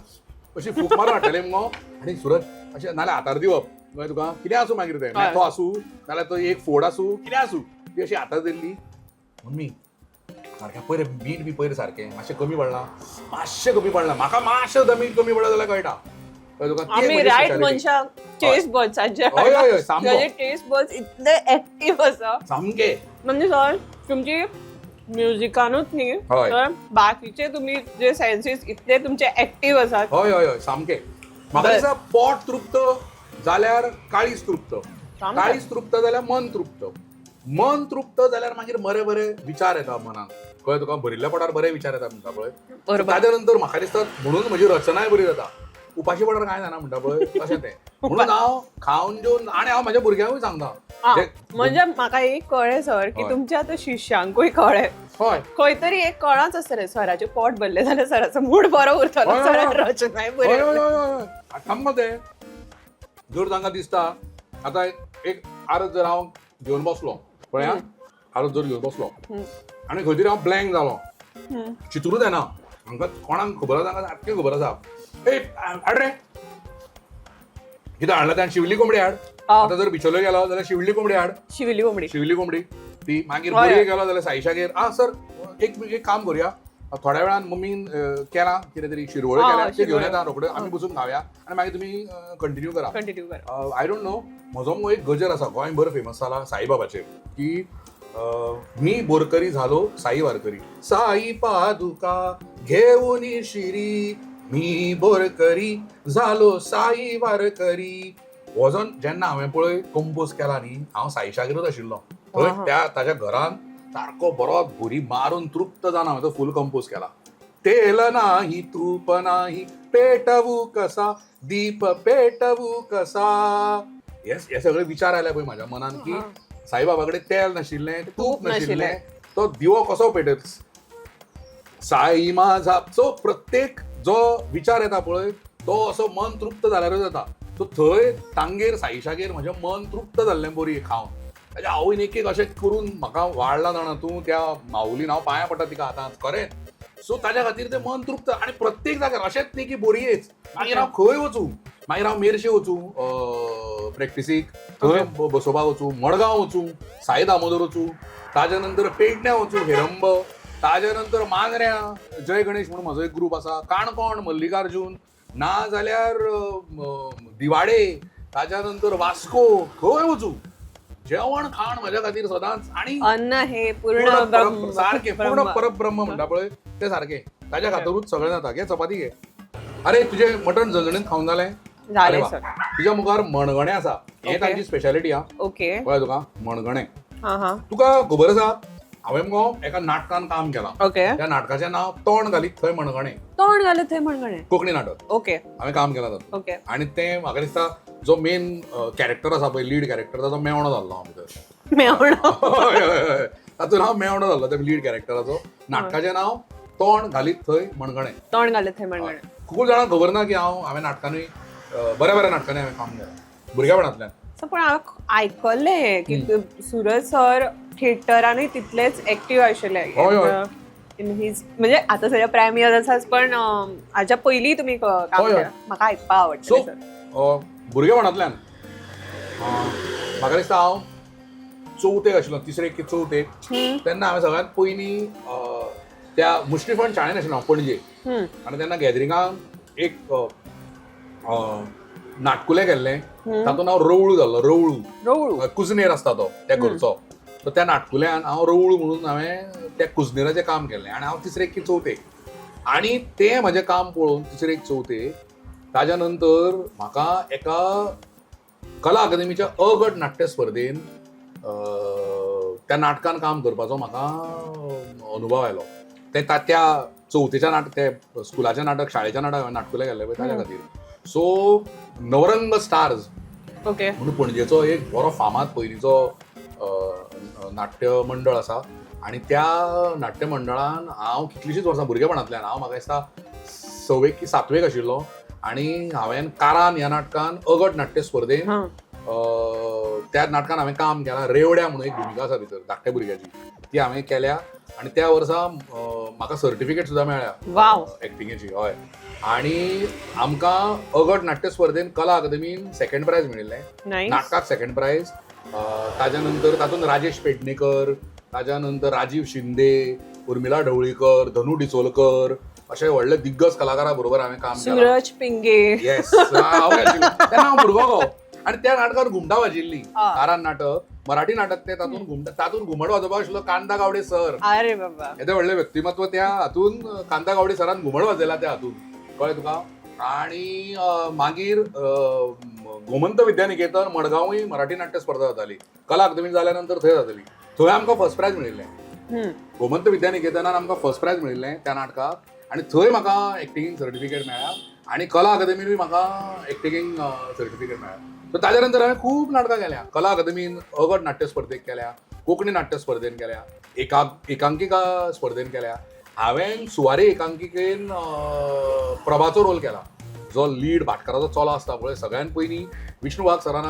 E: अशी फूक मारून हाडटाली मुगो. आनी सुरज अशें नाल्यार हातार दिवप. मागीर तुका कितें आसूं, मागीर तें मेथो आसूं नाल्यार तो एक फोड आसूं, कितें आसूं, ती अशी हातार दिल्ली. मम्मी सारकें पयर मीठ बी पयर सारकें मातशें कमी पडलां, मातशें कमी पडलां. म्हाका मातशें सुद्दां मीठ कमी पडलां जाल्यार कळटा. कळ्ळें तुका? ती एक
D: आमी
E: म्हजी
D: रायट
E: speciality.
D: मनशाक टेस्ट बड्साचे.
E: हय, हय, हय, सामको.
D: टेस्ट बड्स इतले एक्टीव आसा.
E: सामकें.
D: म्हणजे सर, तुमची म्युजिकानूच न्ही तर बाकीचे तुमी जे सेन्सीस इतले तुमचे एक्टीव आसात.
E: हय हय हय, सामकें. म्हाका दिसता पोट तृप्त जाल्यार काळीज तृप्त, काळीज तृप्त जाल्यार मन तृप्त, मन तृप्त जाल्यार मागीर बरे बरे विचार येता मनाक. कळ्ळें तुका? भरिल्ल्या पोटार बरे विचार येता म्हणटा पळय. ताज्या नंतर म्हाका दिसता म्हणून म्हजी रचनाय बरी जाता. उपाशी पोटार कांय जायना म्हणटा पळय तशें तें. म्हणून हांव खावन जेवन, आनी हांव म्हज्या भुरग्यांकूय सांगता.
D: म्हणजे म्हाका एक कळ्ळें सर की तुमच्या आतां शिश्यांकूय कळ्ळें. खंय तरी एक कळाच आसतलें, रे सराचें पोट भरलें जाल्यार सराचो मूड बरो उरतलो, सराक रचनाय बरी.
E: हय हय हय, सामको तें. जर तांकां दिसता आतां एक आरत जर हांव घेवन बसलो पळय, आरत जर घेवन बसलो आनी खंय तरी हांव ब्लँक जालो, चितूरूच येना हांकां, कोणाक खबर आसा, तांकां सारकें खबर आसा. ए हाड रे कितें हाडला तें, शिवली कोंबडी हाड. आतां जर बिचोले गेलो जाल्यार शिवली कोंबडी हाड.
D: शिवली कोंबडी.
E: शिवली कोंबडी ती. मागीर बोरये गेलो जाल्यार साईशागेर आ सर एक काम करुया, थोड्या वेळान मम्मीन केलां कितें तरी शिरवळ्यो केल्या, ते घेवन येता रोखड्यो, आमी बसून खावया आनी मागीर तुमी कंटिन्यू करा.
D: कंटिन्यू करा.
E: I don't know, म्हजो मुगो एक गजर आसा गोंयभर फेमस जाला साईबाबाचेर की मी बोरकरी झालो साई वारकरी, साई पादुका घेऊन शिरी, मी बोरकरी झालो साई वारकरी. हो जो जेन्ना हांवें पळय कंपोज केला न्ही, हांव साईशागेरूच आशिल्लो थंय, त्या ताच्या घरान सारको बरो भुरी मारून तृप्त जावन हांवें तो फूल कंपोज केला. तेल नाही तूप नाही पेटवू कसा दीप पेटवू कसा, हे सगळे विचार आले पळय म्हाज्या मनान की साईबाबा कडेन तेल नाशिल्लें, तूप नाशिल्लें, तो दिवो कसो पेटत साई माझा. सो प्रत्येक जो विचार येता पळय तो असो मन तृप्त जाल्यारूच जाता. सो थंय तांगेर साईशागेर म्हजें मन तृप्त जाल्लें बरी खावन. ताच्या आवयन एक एक अशें करून म्हाका वाडला जाणा तूं, त्या माऊलीन हांव पांयां पडटा तिका आतां खरें. सो ताज्या खातीर तें मन तृप्त. आनी प्रत्येक जाग्यार अशेंच न्ही की बोरयेच, मागीर हांव खंय वचूं, मागीर हांव मेरशे वचूं प्रॅक्टिसीक, थंय बसोवपाक वचूं, मडगांव वचूं, साई दामोदर वचूं, ताज्या नंतर पेडण्यां वचूं हेरंब, ताज्या नंतर मांद्र्यां जय गणेश म्हणून म्हजो एक ग्रूप आसा, काणकोण मल्लिकार्जून, ना जाल्यार दिवाडे, ताज्या नंतर वास्को, खंय वचूं जेवण खाण म्हज्या खातीर सदांच. आनी
D: अन्न हे पूर्ण ब्रह्म.
E: सारकें पूर्ण परब्रह्म म्हणटा पळय तें सारकें, ताज्या खातीरूच सगळें जाता. घे चपाती घे. अरे तुजें मटण झणझणीत खावन जालें?
D: जालें सर.
E: तुज्या मुखार मणगणें आसा, हें तांची स्पेशालिटी. हा, कळ्ळें तुका? मणगणें.
D: हा हा
E: तुका खबर आसा, हांवें मुगो एका नाटकान काम केलां.
D: ओके.
E: त्या नाटकाचें नांव तोंड घालीत थंय मणगणें.
D: तोंड घालत थंय मणगणें.
E: कोंकणी नाटक.
D: ओके.
E: हांवें काम केलां तातूंत.
D: ओके.
E: आनी तें म्हाका दिसता जो मेन कॅरेक्टर आसा पळय, लीड कॅरेक्टर, ताचो मेवणो जाल्लो हांव भितर.
D: मेवणो?
E: हय, हय, हय. तातूंत हांव मेवणो जाल्लो त्या लीड कॅरेक्टराचो. नाटकाचें नांव तोंड घालीत थंय मणगणें.
D: तोंड घालत थंय मणगणें.
E: खूब जाणांक खबर ना की हांवें नाटकांनी, बऱ्या बऱ्या नाटकांनी हांवें काम केलां भुरगेपणांतल्यान.
D: सो पण हांवें आयकल्लें की सुरज सर थिएटरानूय तितलेच एक्टीव आशिल्ले.
E: हय, हय.
D: इन his, म्हणजे आता सध्या प्रायम इयर आसाच, पण हाच्या पयलीं तुमी काम
E: हय, हय.
D: केलां. म्हाका आयकपाक
E: सो
D: आवडटलें सर.
E: भुरगेपणांतल्यान, म्हाका दिसता हांव चवथेक आशिल्लो, तिसरेक की चवथेक, तेन्ना हांवें सगळ्यांत पयलीं त्या मुश्रीफंड शाळेन आशिल्लो हांव पणजे. आनी तेन्ना गॅदरिंगाक एक अ, अ, नाटकुलें केल्लें, तातूंत हांव रवळू जाल्लो, रवळू.
D: रवळू.
E: कुजनेर आसता तो त्या घरचो. सो त्या नाटकुल्यान हांव रवळू म्हणून हांवें त्या कुजनेराचें काम केल्लें आनी हांव तिसरेक की चवथेक. आनी तें म्हजें काम पळोवन तिसरेक चवथेक, ताज्या नंतर म्हाका एका कला अकादमीच्या अ गट नाट्य स्पर्धेन त्या नाटकान काम करपाचो म्हाका अनुभव आयलो. ते त्या चवथेच्या नाटक, ते स्कुलाचें नाटक, शाळेचें नाटक हांवें नाटकुलें केल्लें पळय ताज्या खातीर. सो नवरंग स्टार्स म्हणून पणजेचो एक बरो फामाद पयलींचो नाट्य मंडळ आसा आनी त्या नाट्य मंडळान हांव कितलींशींच वर्सां भुरगेपणांतल्यान, हांव म्हाका दिसता सवेक की सातवेक आशिल्लो आनी हांवें कारान ह्या नाटकान अगट नाट्य स्पर्धेन त्या नाटकान हांवें काम केलां. रेवड्या म्हणून एक भुमिका आसा भितर धाकट्या भुरग्याची, ती हांवें केल्या आनी त्या वर्सा म्हाका सर्टिफिकेट सुद्दां मेळ्ळ्या एक्टिंगेची. हय, आनी आमकां अगट नाट्य स्पर्धेन कला अकादमीन सेकंड प्रायज मेळिल्लें.
D: नायस.
E: नाटकाक सेकंड प्रायज. ताज्या नंतर तातूंत राजेश पेडणेकर, ताज्या नंतर राजीव शिंदे, उर्मिला ढवळीकर, धनू डिचोलकर अशे व्हडले दिग्गज कलाकारा बरोबर हांवें काम केलां.
D: सुरज पिंगे.
E: येस, हांव आशिल्लो तेन्ना, हांव भुरगो गो. आनी त्या नाटकान घुमटां वाजिल्ली. कारान नाटक, मराठी नाटक तें. तातूंत घुमटा, तातूंत घुमट वाजोवपाक आशिल्लो कांता गावडे सर.
D: अरे बाबा.
E: येदें व्हडलें व्यक्तिमत्व त्या हातून, कांता गावडे सरान घुमट वाजयला त्या हातून, कळ्ळें तुका? आणि मागीर गोमंत विद्यानिकेतन मडगांवूय मराठी नाट्य स्पर्धा जाताली. कला अकादमी जाल्या नंतर थंय जाताली, थंय आमकां फर्स्ट प्रायज मेळिल्लें. गोमंत विद्यानिकेतनान आमकां फर्स्ट प्रायज मेळिल्लें त्या नाटकाक आनी थंय म्हाका एक्टिंगींग सर्टिफिकेट मेळ्ळ्या आनी कला अकादमीनूय म्हाका एक्टिंगींग सर्टिफिकेट मेळ्ळ्या. सो ताज्या नंतर हांवें खूब नाटकां केल्या. कला अकादमीन अगट नाट्य स्पर्धेक केल्या, कोंकणी नाट्य स्पर्धेन केल्या, एकांकिका स्पर्धेन केल्या. हांवें सुवारी एकांकिकेन प्रभाचो रोल केला, जो लीड भाटकाराचो चलो आसता पळय. सगळ्यान पयलीं विष्णू वाघ सरान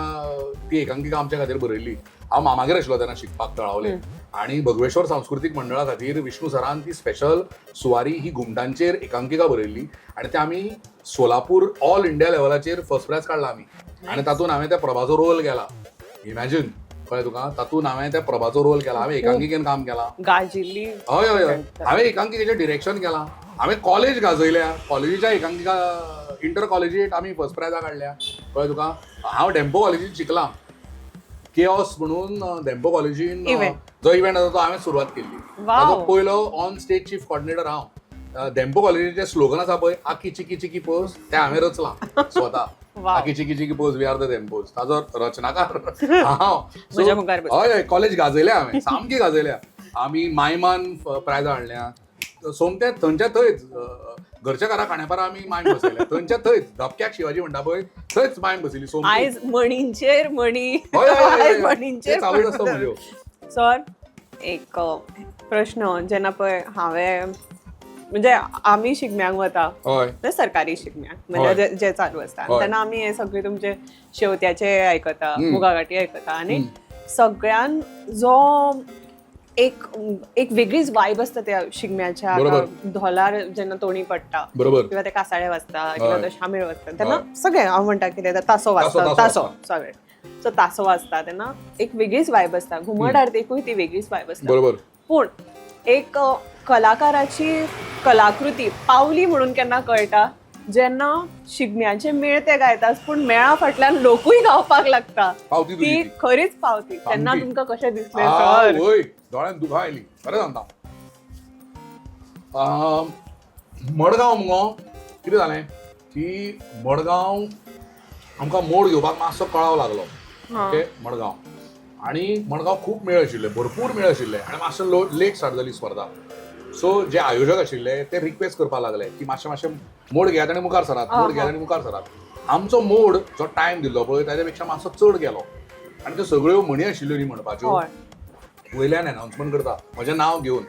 E: ती एकांकिका आमच्या खातीर बरयल्ली. हांव मामागेर आशिल्लो तेन्ना शिकपाक तळावले आनी भगवेश्वर सांस्कृतीक मंडळा खातीर विष्णू सरान ती स्पेशल सुवारी ही घुमटांचेर एकांकिका बरयल्ली आनी ते आमी सोलापूर ऑल इंडिया लेवलाचेर फर्स्ट प्रायज काडला आमी. आनी तातूंत हांवें त्या प्रभाचो रोल केला. इमॅजीन, कळ्ळें तुका? तातूंत हांवें त्या प्रभाचो रोल केला, हांवें एकांकिकेन काम केलां.
D: गाजिल्ली.
E: हय हय हय, हांवें एकांकिकेचें डिरेक्शन केलां. हांवें कॉलेज गाजयल्या, कॉलेजीच्या एकांकिका इंटर कॉलेजीट आमी फर्स्ट प्रायजां काडल्या, कळ्ळें तुका? हांव डेम्पो कॉलेजीन शिकलां. केओस म्हणून धेंपो कॉलेजीन
D: Event.
E: जो इव्हेंट आसा तो हांवें सुरवात केल्ली. ताजो पयलो ऑन स्टेज चीफ कॉर्डिनेटर हांव. धेंपो कॉलेजीचें स्लोगन आसा पळय, आकी चिकी चिकी पोज, तें हांवें रचलां स्वता. आकी चिकी चिकी pose, we are the Dhempos, ताजो रचनाकार हांव. So,
D: म्हज्या मुखार बस.
E: हय हय, कॉलेज गाजयल्या हांवें, सामकी गाजयल्या आमी. मायमान प्रायजां हाडल्या सोमतें थंयच्या थंयच. घरच्या घरा खांडेपारा आमी मायम बसयल्या थंयच्या थंयच. धपक्याक शिवाजी म्हणटा पळय थंयच मायम बसयली सोमती.
D: आयज म्हणींचेर म्हणी.
E: हय, हय, हय,
D: आयज
E: हय.
D: म्हणींचेर
E: ते चालूच आसता म्हज्यो.
D: सर, एक प्रश्न. जेन्ना पळय हांवें, म्हणजे आमी शिगम्याक वता, म्हणजे सरकारी शिगम्याक, म्हणजे जे चालू आसता तेन्ना आमी हे सगळे तुमचे शेवत्याचे आयकता, मुगागाठी आयकता आनी सगळ्यान जो एक एक वेगळीच वायब आसता त्या शिगम्याच्या धोलार जेन्ना तोणी पडटा किंवा ते कासाळे वाजता किंवा तो शामेळ वाजता तेन्ना सगळे, हांव म्हणटा कितें, तासो वाजता,
E: तासो
D: तासो
E: वाजता.
D: सगळे. सो तासो वाजता तेन्ना एक वेगळीच वायब आसता. घुमट आरतीकूय ती वेगळीच वायब आसता. पूण एक कलाकाराची कलाकृती पावली म्हणून केन्ना कळटा, जेन्ना शिगम्याचे मेळ ते गायतात, पूण मेळा फाटल्यान लोकूय गावपाक लागता.
E: पावती तुजी
D: ती
E: ती.
D: खरीच पावती तेन्ना
E: सामकी.
D: तुमकां कशें दिसलें सर?
E: वय, दोळ्यान दुखां आयली, खरें सांगता. मडगांव मुगो कितें जालें की मडगांव आमकां मोड घेवपाक मातसो कळाव लागलो. ओके, मडगांव आनी मडगांव खूब मेळ आशिल्ले, भरपूर मेळ आशिल्ले आनी मातशें लो लेट स्टार्ट जाली स्पर्धा. सो जे आयोजक आशिल्ले ते रिक्वेस्ट करपाक लागले की मातशें मातशें मोड घेयात आनी मुखार सरात, मोड घेयात आनी मुखार सरात. आमचो मोड जो टायम दिल्लो पळय ताच्या पेक्षा मातसो चड गेलो आनी त्यो सगळ्यो म्हणी आशिल्ल्यो न्ही म्हणपाच्यो, वयल्यान अनाउन्समेंट करता म्हजें नांव घेवन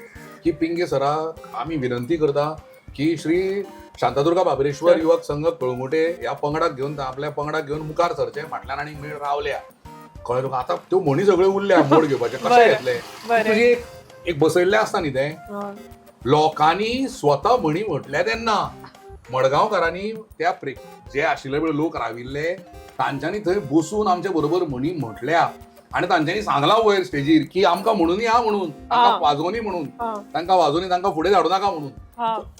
E: की पिंगे सराक आमी विनंती करता की श्री शांतादुर्गा बाबरेश्वर युवक संघ कळंगुटे ह्या पंगडाक घेवन, आपल्या पंगडाक घेवन मुखार सरचें, फाटल्यान आनी मेळ रावल्या. कळ्ळें तुका? आतां त्यो म्हणी सगळ्यो उरल्या मोड घेवपाचे, कशें घेतले? तुजी एक एक बसयल्लें आसता न्ही तें. लोकांनी स्वता म्हणी म्हटल्या तेन्ना मडगांवकारांनी त्या जे आशिल्ले पळय लोक राविल्ले तांच्यांनी थंय बसून आमच्या बरोबर म्हणी म्हटल्या आनी तांच्यांनी सांगलां वयर स्टेजीर की आमकां म्हणून या म्हणून, तांकां वाजोवनी म्हणून, तांकां वाजोवनी, तांकां फुडें धाडूं नाका म्हणून.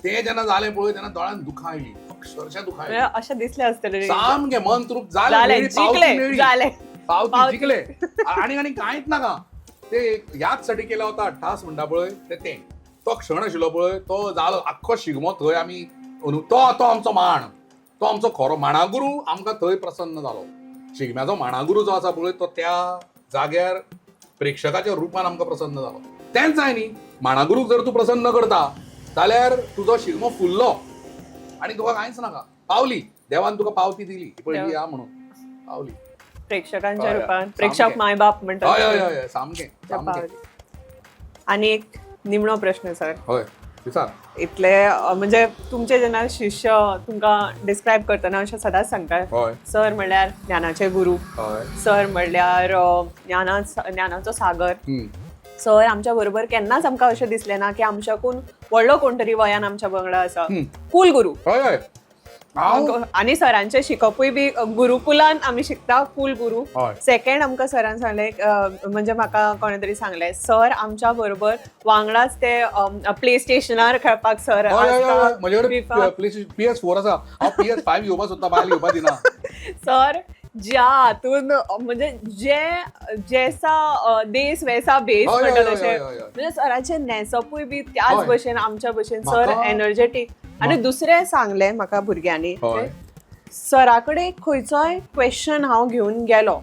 E: ते जेन्ना जालें पळय तेन्ना दोळ्यांत दुखां आयलीं, अक्षरशा दुखां आयलीं.
D: अशें दिसलें आसतलें.
E: सामकें मन तृप्त जालें,
D: जिखले, जालें,
E: पावती जिखले आनी आनी कांयच नाका. ते याद साठी केला होता अट्टाहास म्हणटा पळय ते तो क्षण आशिल्लो पळय तो जालो आख्खो शिगमो थंय आमी तो तो आमचो माण, तो आमचो खरो माणागुरू आमकां थंय प्रसन्न जालो. शिगम्याचो माणागुरू जो आसा पळय तो त्या जाग्यार प्रेक्षकाच्या रुपान आमकां प्रसन्न जालो. तेंच जाय न्ही, माणागुरूक जर तूं प्रसन्न करता जाल्यार तुजो शिगमो फुल्लो आनी तुका कांयच नाका. पावली देवान तुका पावती दिली पळय ही या म्हणून पावली
D: प्रेक्षकांच्या रुपान, प्रेक्षक मायबाप म्हणटात.
E: हय हय हय, सामकें सामकें.
D: आनी एक निमणो प्रश्न सर.
E: हय विचार.
D: इतले म्हणजे तुमचे जेन्ना शिष्य तुमकां डिस्क्रायब करतना अशें सदांच सांगता, सर म्हणल्यार ज्ञानाचे गुरू, सर म्हणल्यार ज्ञानाचो सागर. सर आमच्या बरोबर केन्नाच आमकां अशें दिसलें ना की आमच्याकून व्हडलो कोण तरी वयान आमच्या वांगडा आसा, कुल गुरू.
E: हय हय.
D: आनी सरांचें शिकपूय बी गुरुकुलान आमी शिकता, कुल गुरू. सेकंड आमकां सरान सांगलें, म्हणजे म्हाका कोणें तरी सांगलें, सर आमच्या बरोबर वांगडाच ते प्ले स्टेशनार खेळपाक सर.
E: म्हजे कडेन PS4 आसा, हांव PS5 घेवपाक सोदता, बायल घेवपाक दिना.
D: सर ज्या हातून म्हणजे जे जैसा देश वैसा भेस म्हणटा तशें, म्हणजे सराचें न्हेसपूय बी त्याच भशेन आमच्या भशेन, सर एनर्जेटीक. आनी दुसरें सांगलें म्हाका भुरग्यांनी, सरा कडेन खंयचोय क्वेश्चन हांव घेवन गेलो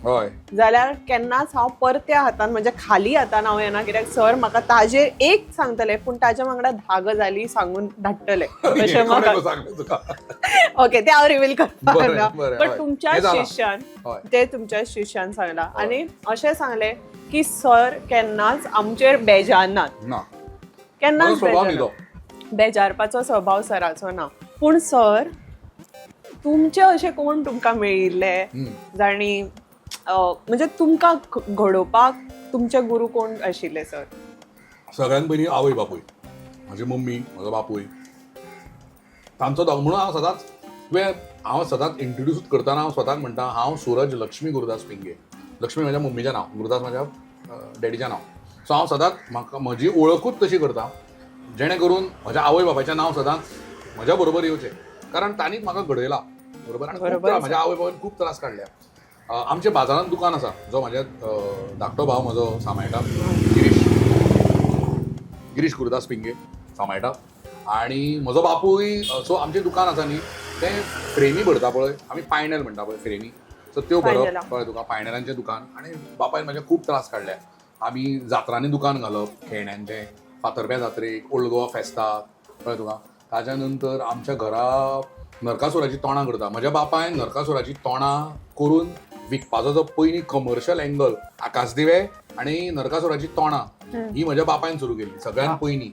D: जाल्यार केन्नाच हांव परत्या हातान, म्हणजे खाली हातान हांव येना, कित्याक सर म्हाका ताजेर एक सांगतले पूण ताज्या वांगडा 10 गजाली सांगून धाडटले. अशें म्हाका. ओके, ते हांव रिवील करपाक ना, बट तुमच्या शिष्यान ते तुमच्या शिष्यान सांगला आनी अशें सांगलें की सर केन्नाच आमचेर बेजारनात, केन्नाच बेजारपाचो स्वभाव सराचो ना. पूण सर तुमचे अशे कोण तुमकां मेळिल्ले जाणी म्हणजे तुमकां घडोवपाक तुमचे गुरू कोण आशिल्ले सर?
E: सगळ्यात पयलीं आवय बापूय, म्हजी मम्मी, म्हजो बापूय, तांचो म्हणून हांव सदांच तुवें हांव सदांच इंट्रोड्यूस करतना हांव स्वताक म्हणटा हांव सूरज लक्ष्मी गुरुदास पिंगे. लक्ष्मी म्हज्या मम्मीचें नांव, गुरुदास म्हज्या डॅडीचें नांव. सो हांव सदांच म्हाका म्हजी वळखूच तशी करता जेणे करून म्हज्या आवय बापायचें नांव सदांच म्हज्या बरोबर येवचें, कारण तांणीच म्हाका घडयला. बरोबर. आनी म्हज्या आवय बापायन खूब त्रास काडल्या. आमच्या बाजारांत दुकान आसा, जो म्हज्या धाकटो भाव म्हजो सांबाळटा, गिरीश गुरुदास पिंगे सांबाळटा. आनी म्हजो बापूय, सो आमचें दुकान आसा न्ही तें फ्रेमी भरता पळय, आमी पायनल म्हणटा पळय फ्रेमी, सो त्यो भरप, कळ्ळें तुका, पायनलांचें दुकान. आनी बापायन म्हज्या खूब त्रास काडल्या. आमी जात्रांनी दुकान घालप खेळण्यांचें, फातर्प्या जात्रेक, ओल्ड गोवा फेस्ताक, कळ्ळें तुका. ताच्या नंतर आमच्या घरा नरकासुराची तोणां करता. म्हज्या बापायन नरकासुराची तोणां करून विकपाचो जो पयलीं कमर्शियल एंगल, आकाशदिवे आनी नरकासुराची तोणां ही म्हज्या बापायन सुरू केली सगळ्यात पयलीं.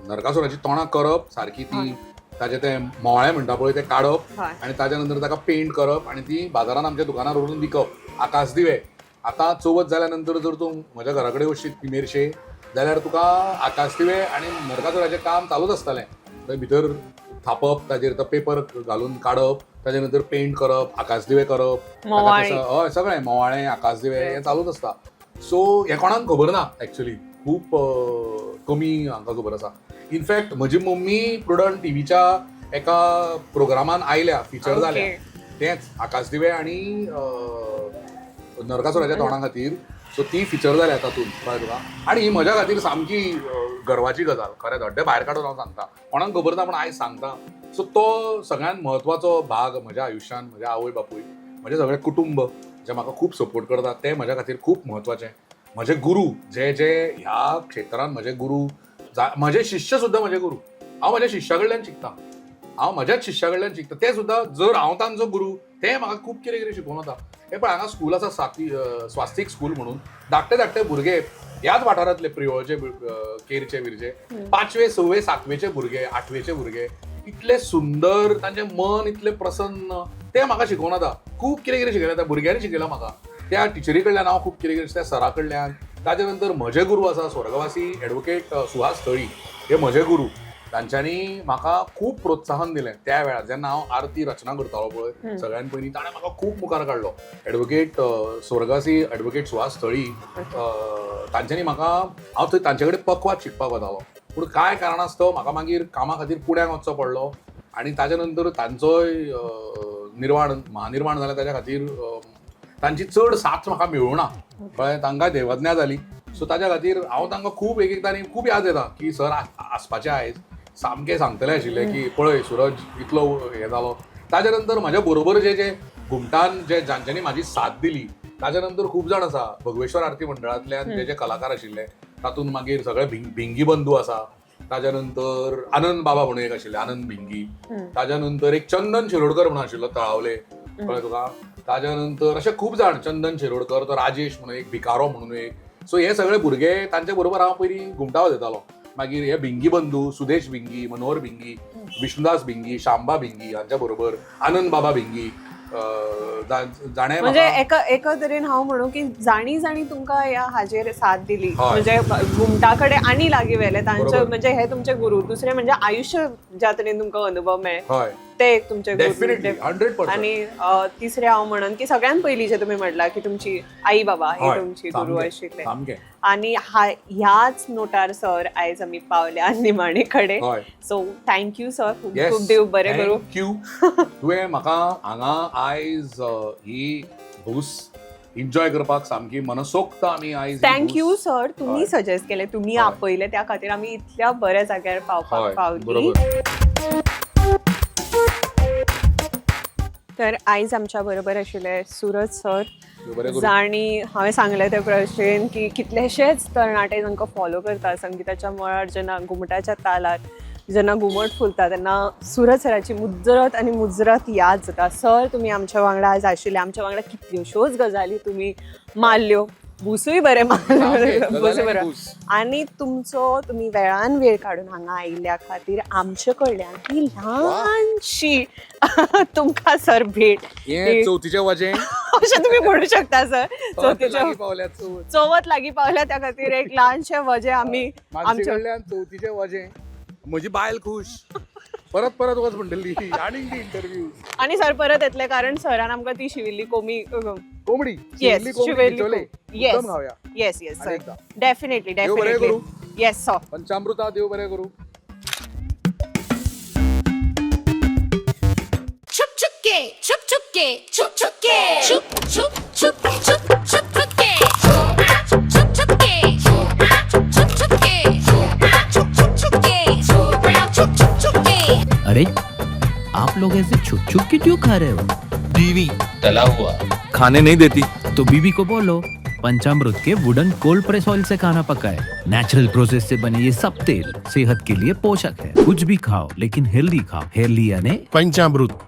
E: नरकासुराची तोणां करप सारकी, ती ताजें तें मोळे म्हणटा पळय तें काडप आनी ताच्या नंतर ताका पेंट करप आनी ती बाजारान आमच्या दुकानार व्हरून विकप. आकाशदिवे आतां चवथ जाल्या नंतर जर तूं म्हज्या घरा कडेन वचशीत मेरशे जाल्यार तुका आकाशदिवे आनी नरकासुराचें काम चालूच आसतलें. थंय भितर थापप, ताजेर तो पेपर घालून काडप, ताजे नंतर पेंट करप, आकाशदिवे करप, हय सगळें मोवाळे, आकाशदिवे हें चालूच आसता. सो हें कोणाक खबर ना एक्चुली, खूब कमी हांकां खबर आसा. इनफॅक्ट म्हजी मम्मी प्रुडंट टिवीच्या एका प्रोग्रामान आयल्या, फिचर जाल्या, तेंच आकाशदिवे आनी नरकासुराच्या तोंडा खातीर. सो ती फिचर जाल्या तातूंत, कळ्ळें तुका. आनी ही म्हज्या खातीर सामकी गर्वाची गजाल, खरें थोडे भायर काडून हांव सांगता, कोणाक खबर ना पूण आयज सांगता. सो तो सगळ्यांत म्हत्वाचो भाग म्हज्या आयुश्यान, म्हज्या आवय बापूय, म्हजें सगळें कुटुंब जे म्हाका खूब सपोर्ट करता ते म्हज्या खातीर खूब म्हत्वाचे. म्हजे गुरू जे जे ह्या क्षेत्रान म्हजे गुरू, म्हजे शिष्य सुद्दां म्हजे गुरू. हांव म्हज्या शिष्या कडल्यान शिकता, हांव म्हज्याच शिष्या कडल्यान शिकता. ते सुद्दां जर हांव तांचो गुरू, ते म्हाका खूब कितें कितें शिकोवन वता. हे पळय हांगा स्कूल आसा, साती स्वास्तिक स्कूल म्हणून. धाकटे धाकटे भुरगे ह्याच वाठारांतले, प्रियोळचे, केरचे, विरचे, पांचवे सवे सातवेचे भुरगे, आठवेचे भुरगे, इतले सुंदर, तांचें मन इतलें प्रसन्न. ते म्हाका शिकोवन वता, खूब कितें कितें शिकयता. भुरग्यांनी शिकयलां म्हाका, त्या टिचरी कडल्यान हांव खूब कितें कितें, त्या सरा कडल्यान. ताजे नंतर म्हजे गुरू आसा स्वर्गवासी एडवोकेट सुहास थळी, हे म्हजे गुरू. तांच्यांनी म्हाका खूब प्रोत्साहन दिलें त्या वेळार जेन्ना हांव आरती रचना करतालो पळय सगळ्यान पयलीं, ताणें म्हाका खूब मुखार काडलो. एडवोकेट स्वर्गवासी एडवोकेट सुहास थळी, तांच्यांनी म्हाका, हांव थंय तांचे कडेन पकवाज शिकपाक वतालो, पूण कांय कारणास्तव म्हाका मागीर कामा खातीर पुण्याक वचचो पडलो आनी ताजे नंतर तांचोय निर्वाण, महानिर्वाण जालें. ताच्या खातीर तांची चड साथ म्हाका मेळूं ना, कळ्ळें? तांकां देवज्ञा जाली. सो ताच्या खातीर हांव तांकां खूब एक एकदां खूब याद येता की सर आसपाचे आयज, सामकें सांगतले आशिल्ले की पळय सुरज इतलो हें जालो. ताच्या नंतर म्हज्या बरोबर जे जे घुमटान जे जांच्यांनी म्हाजी साथ दिली, ताच्या नंतर खूब जाण आसा भगवेश्वर आरती मंडळांतल्यान जे जे कलाकार आशिल्ले, तातूंत मागीर सगळे भिंगी बंधू आसा. ताच्या नंतर आनंद बाबा म्हणून एक आशिल्ले, आनंद भिंगी. ताच्या नंतर एक चंदन शिरोडकर म्हणून आशिल्लो तळावले, कळ्ळें तुका? ताच्या नंतर अशे खूब जाण, चंदन शिरोडकर, तो राजेश म्हणून एक, भिकारो म्हणून एक. सो हे सगळे भुरगे तांचे बरोबर हांव पयलीं घुमटा वाजयतालो. मागीर हे भिंगी बंधू, सुदेश भिंगी, मनोहर भिंगी, विष्णुदास भिंगी, शांबा भिंगी हांच्या बरोबर, आनंद बाबा भिंगी, जाणें
D: म्हणजे
E: म्हाका-
D: एका एका तरेन हांव म्हणू की जाणी जाणी तुमकां ह्या हाजेर साथ दिली,
E: हय.
D: म्हणजे घुमटा कडेन आनी लागीं व्हेले तांचे, म्हणजे हे तुमचे गुरू. दुसरे म्हणजे आयुश्य ज्या तरेन तुमकां अनुभव मेळ्ळे ते एक तुमचे गुरू.
E: डेफिनेटली, 100%.
D: आणि तिसरे हांव म्हणन की सगळ्यात पयलीं जे तुमी म्हणलां की तुमची आई बाबा हे तुमची गुरू आशिल्ले.
E: सामकें.
D: आणि ह्याच नोटार सर आयज आमी पावल्या निमाणे कडेन. सो thank you sir, खूब खूब, देव बरें करूं.
E: Thank you, तुवें म्हाका हांगा आयज ही भूस एन्जॉय करपाक सामकी मनसोक्त आमी आयज ही
D: thank you
E: भूस-
D: सर, तुम्ही सजेस्ट केले, तुम्ही आपयले, त्या खातीर आमी इतल्या बऱ्या जाग्यार पावपाक पावली. तर आयज आमच्या बरोबर आशिल्ले सुरज सर,
E: देव बरें करूं.
D: जाणी हांवें सांगलें ते प्रश्न की कितलेशेच तरणाटे तांकां फॉलो करता संगिताच्या मळार, जेन्ना घुमटाच्या तालार जेन्ना घुमट फुलता तेन्ना सुरज सराची मुजरत आनी मुजरत याद जाता. सर, तुमी आमच्या वांगडा आयज आशिल्ले, आमच्या वांगडा कितल्योश्योच गजाली तुमी मारल्यो, बुसूय बरें मारलें,
E: सामकें,
D: बुसूय
E: गजाली
D: बरें.
E: भूस.
D: आनी तुमचो तुमी वेळान वेळ काडून हांगा आयिल्ल्या खातीर आमचे कडल्यान ही ल्हानशी तुमकां सर भेट.
E: हें चवथीचें वजें.
D: अशें तुमी म्हणू शकता सर, चवथीच्या
E: लागीं पावल्या चवथ.
D: चवथ लागीं पावल्या, त्या खातीर एक ल्हानशें वजें आमी
E: मानसी
D: आमच्या
E: कडल्यान चवथीचें वजें. म्हजी बायल खूश, परत परत वच म्हणटली आनीक ती इंटरव्यू.
D: आनी सर परत येतले, कारण सरान आमकां ती शिविल्ली कोमी
E: कोंबडी.
D: येस.
E: शिवल्ली कोंबडी.
D: शिविल्ली.
E: बिचोले.
D: येस.
E: मुद्दम खावया.
D: येस येस
E: आनी
D: सर,
E: एकदां.
D: डेफिनेटली.
E: देव बरें
D: डेफिनेटली
E: करूं.
D: Yes sir.
E: पंचामृता देव बरें करूं.
H: छुप छुप के, छुप छुप के, छुप छुप के, छुप छुप छुप छुप छुप छुप के, छुप छुप छुप के, छुप छुप छुप के, छुप छुप छुप के, छुप छुप छुप के.
F: अरे, आप लोग ऐसे छुप छुप के क्यों खा रहे हो?
G: बीवी तला हुआ खाने नहीं देती.
F: तो बीबी को बोलो पंचामृत के वुडन कोल्ड प्रेस ऑयल से खाना पकाए. नेचुरल प्रोसेस से बने ये सब तेल सेहत के लिए पोषक है. कुछ भी खाओ, लेकिन हेल्दी खाओ. हेल्दी यानी
I: पंचामृत.